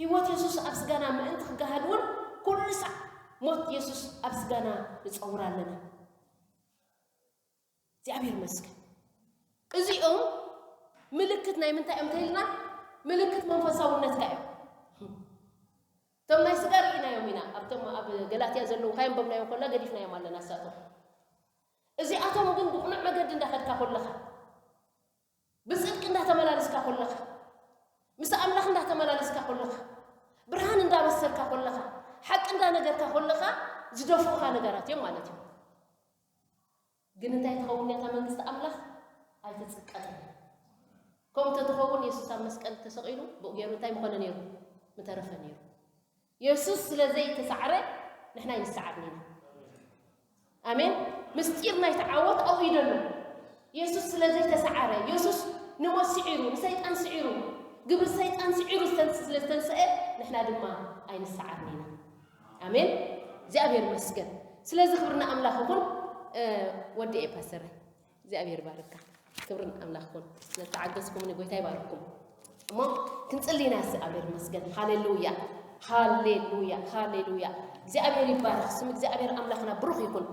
ህይወት የሱስ ኣብ ስጋና ምእንቲ ክገሃድ እውን ኩሉ ሳዕ ሞት የሱስ ኣብ ስጋና ንጸውር ኣለና። እግዚኣብሔር ይመስገን። እዚኦም ምልክት ናይ ምንታይ እዮም ተይልና? ምልክት መንፈሳውነትካ እዮም። እቶም ናይ ስጋ ርኢናዮም ኢና። ኣብቶም ኣብ ገላትያ ዘለዉ እንታይ ኣንበብናዮም ከላ ገዲፍናዮም ኣለና እሳቶም። እዚኣቶም ግን ብቕኑዕ መገዲ እንዳኸድካ ከለኻ፣ ብጽድቂ እንዳተመላለስካ ከለኻ፣ ምስ ኣምላኽ እንዳተመላለስካ ከለኻ፣ ብርሃን እንዳበሰርካ ከለኻ፣ ሓቂ እንዳነገርካ ከለኻ ዝደፍኡኻ ነገራት እዮም ማለት እዩ። ግን እንታይ ትኸውን እያ እታ መንግስቲ ኣምላኽ? ኣይትጽቀጥን። ከምኡ እንተትኸውን የሱስ ኣብ መስቀል ተሰቒሉ ብኡ ገይሩ እንታይ ምኾነ ነይሩ? ምተረፈ ነይሩ። የሱስ ስለ ዘይተሳዕረ ንሕና ኣይንሰዓርን ኢና። ኣሜን። ምስጢር ናይቲ ዓወት ኣብኡ እዩ ዘሎ። የሱስ ስለ ዘይተሳዕረ፣ የሱስ ንሞት ስዒሩ፣ ንሰይጣን ስዒሩ፣ ግብሪ ሰይጣን ስዒሩ ዝተንስ-፣ ስለ ዝተንስአ ንሕና ድማ ኣይንሰዓርን ኢና። ኣሜን። እግዚኣብሔር ይመስገን። ስለዚ ክብሪ ንኣምላኽ ይኹን። እ፣ ወዲ እየ ፓስተር። እግዚኣብሔር ይባርካ። ክብሪ ንኣምላኽ ይኹን። ስለተዓገዝኩምኒ ጎይታ ይባርኩም። እሞ ክንጽሊ ኢና። እግዚኣብሔር ይመስገን። ሃሌሉያ፣ ሃሌሉያ፣ ሃሌሉያ። እግዚኣብሔር ይባረክ፣ ስም እግዚኣብሔር ኣምላክና ብሩክ ይኩን።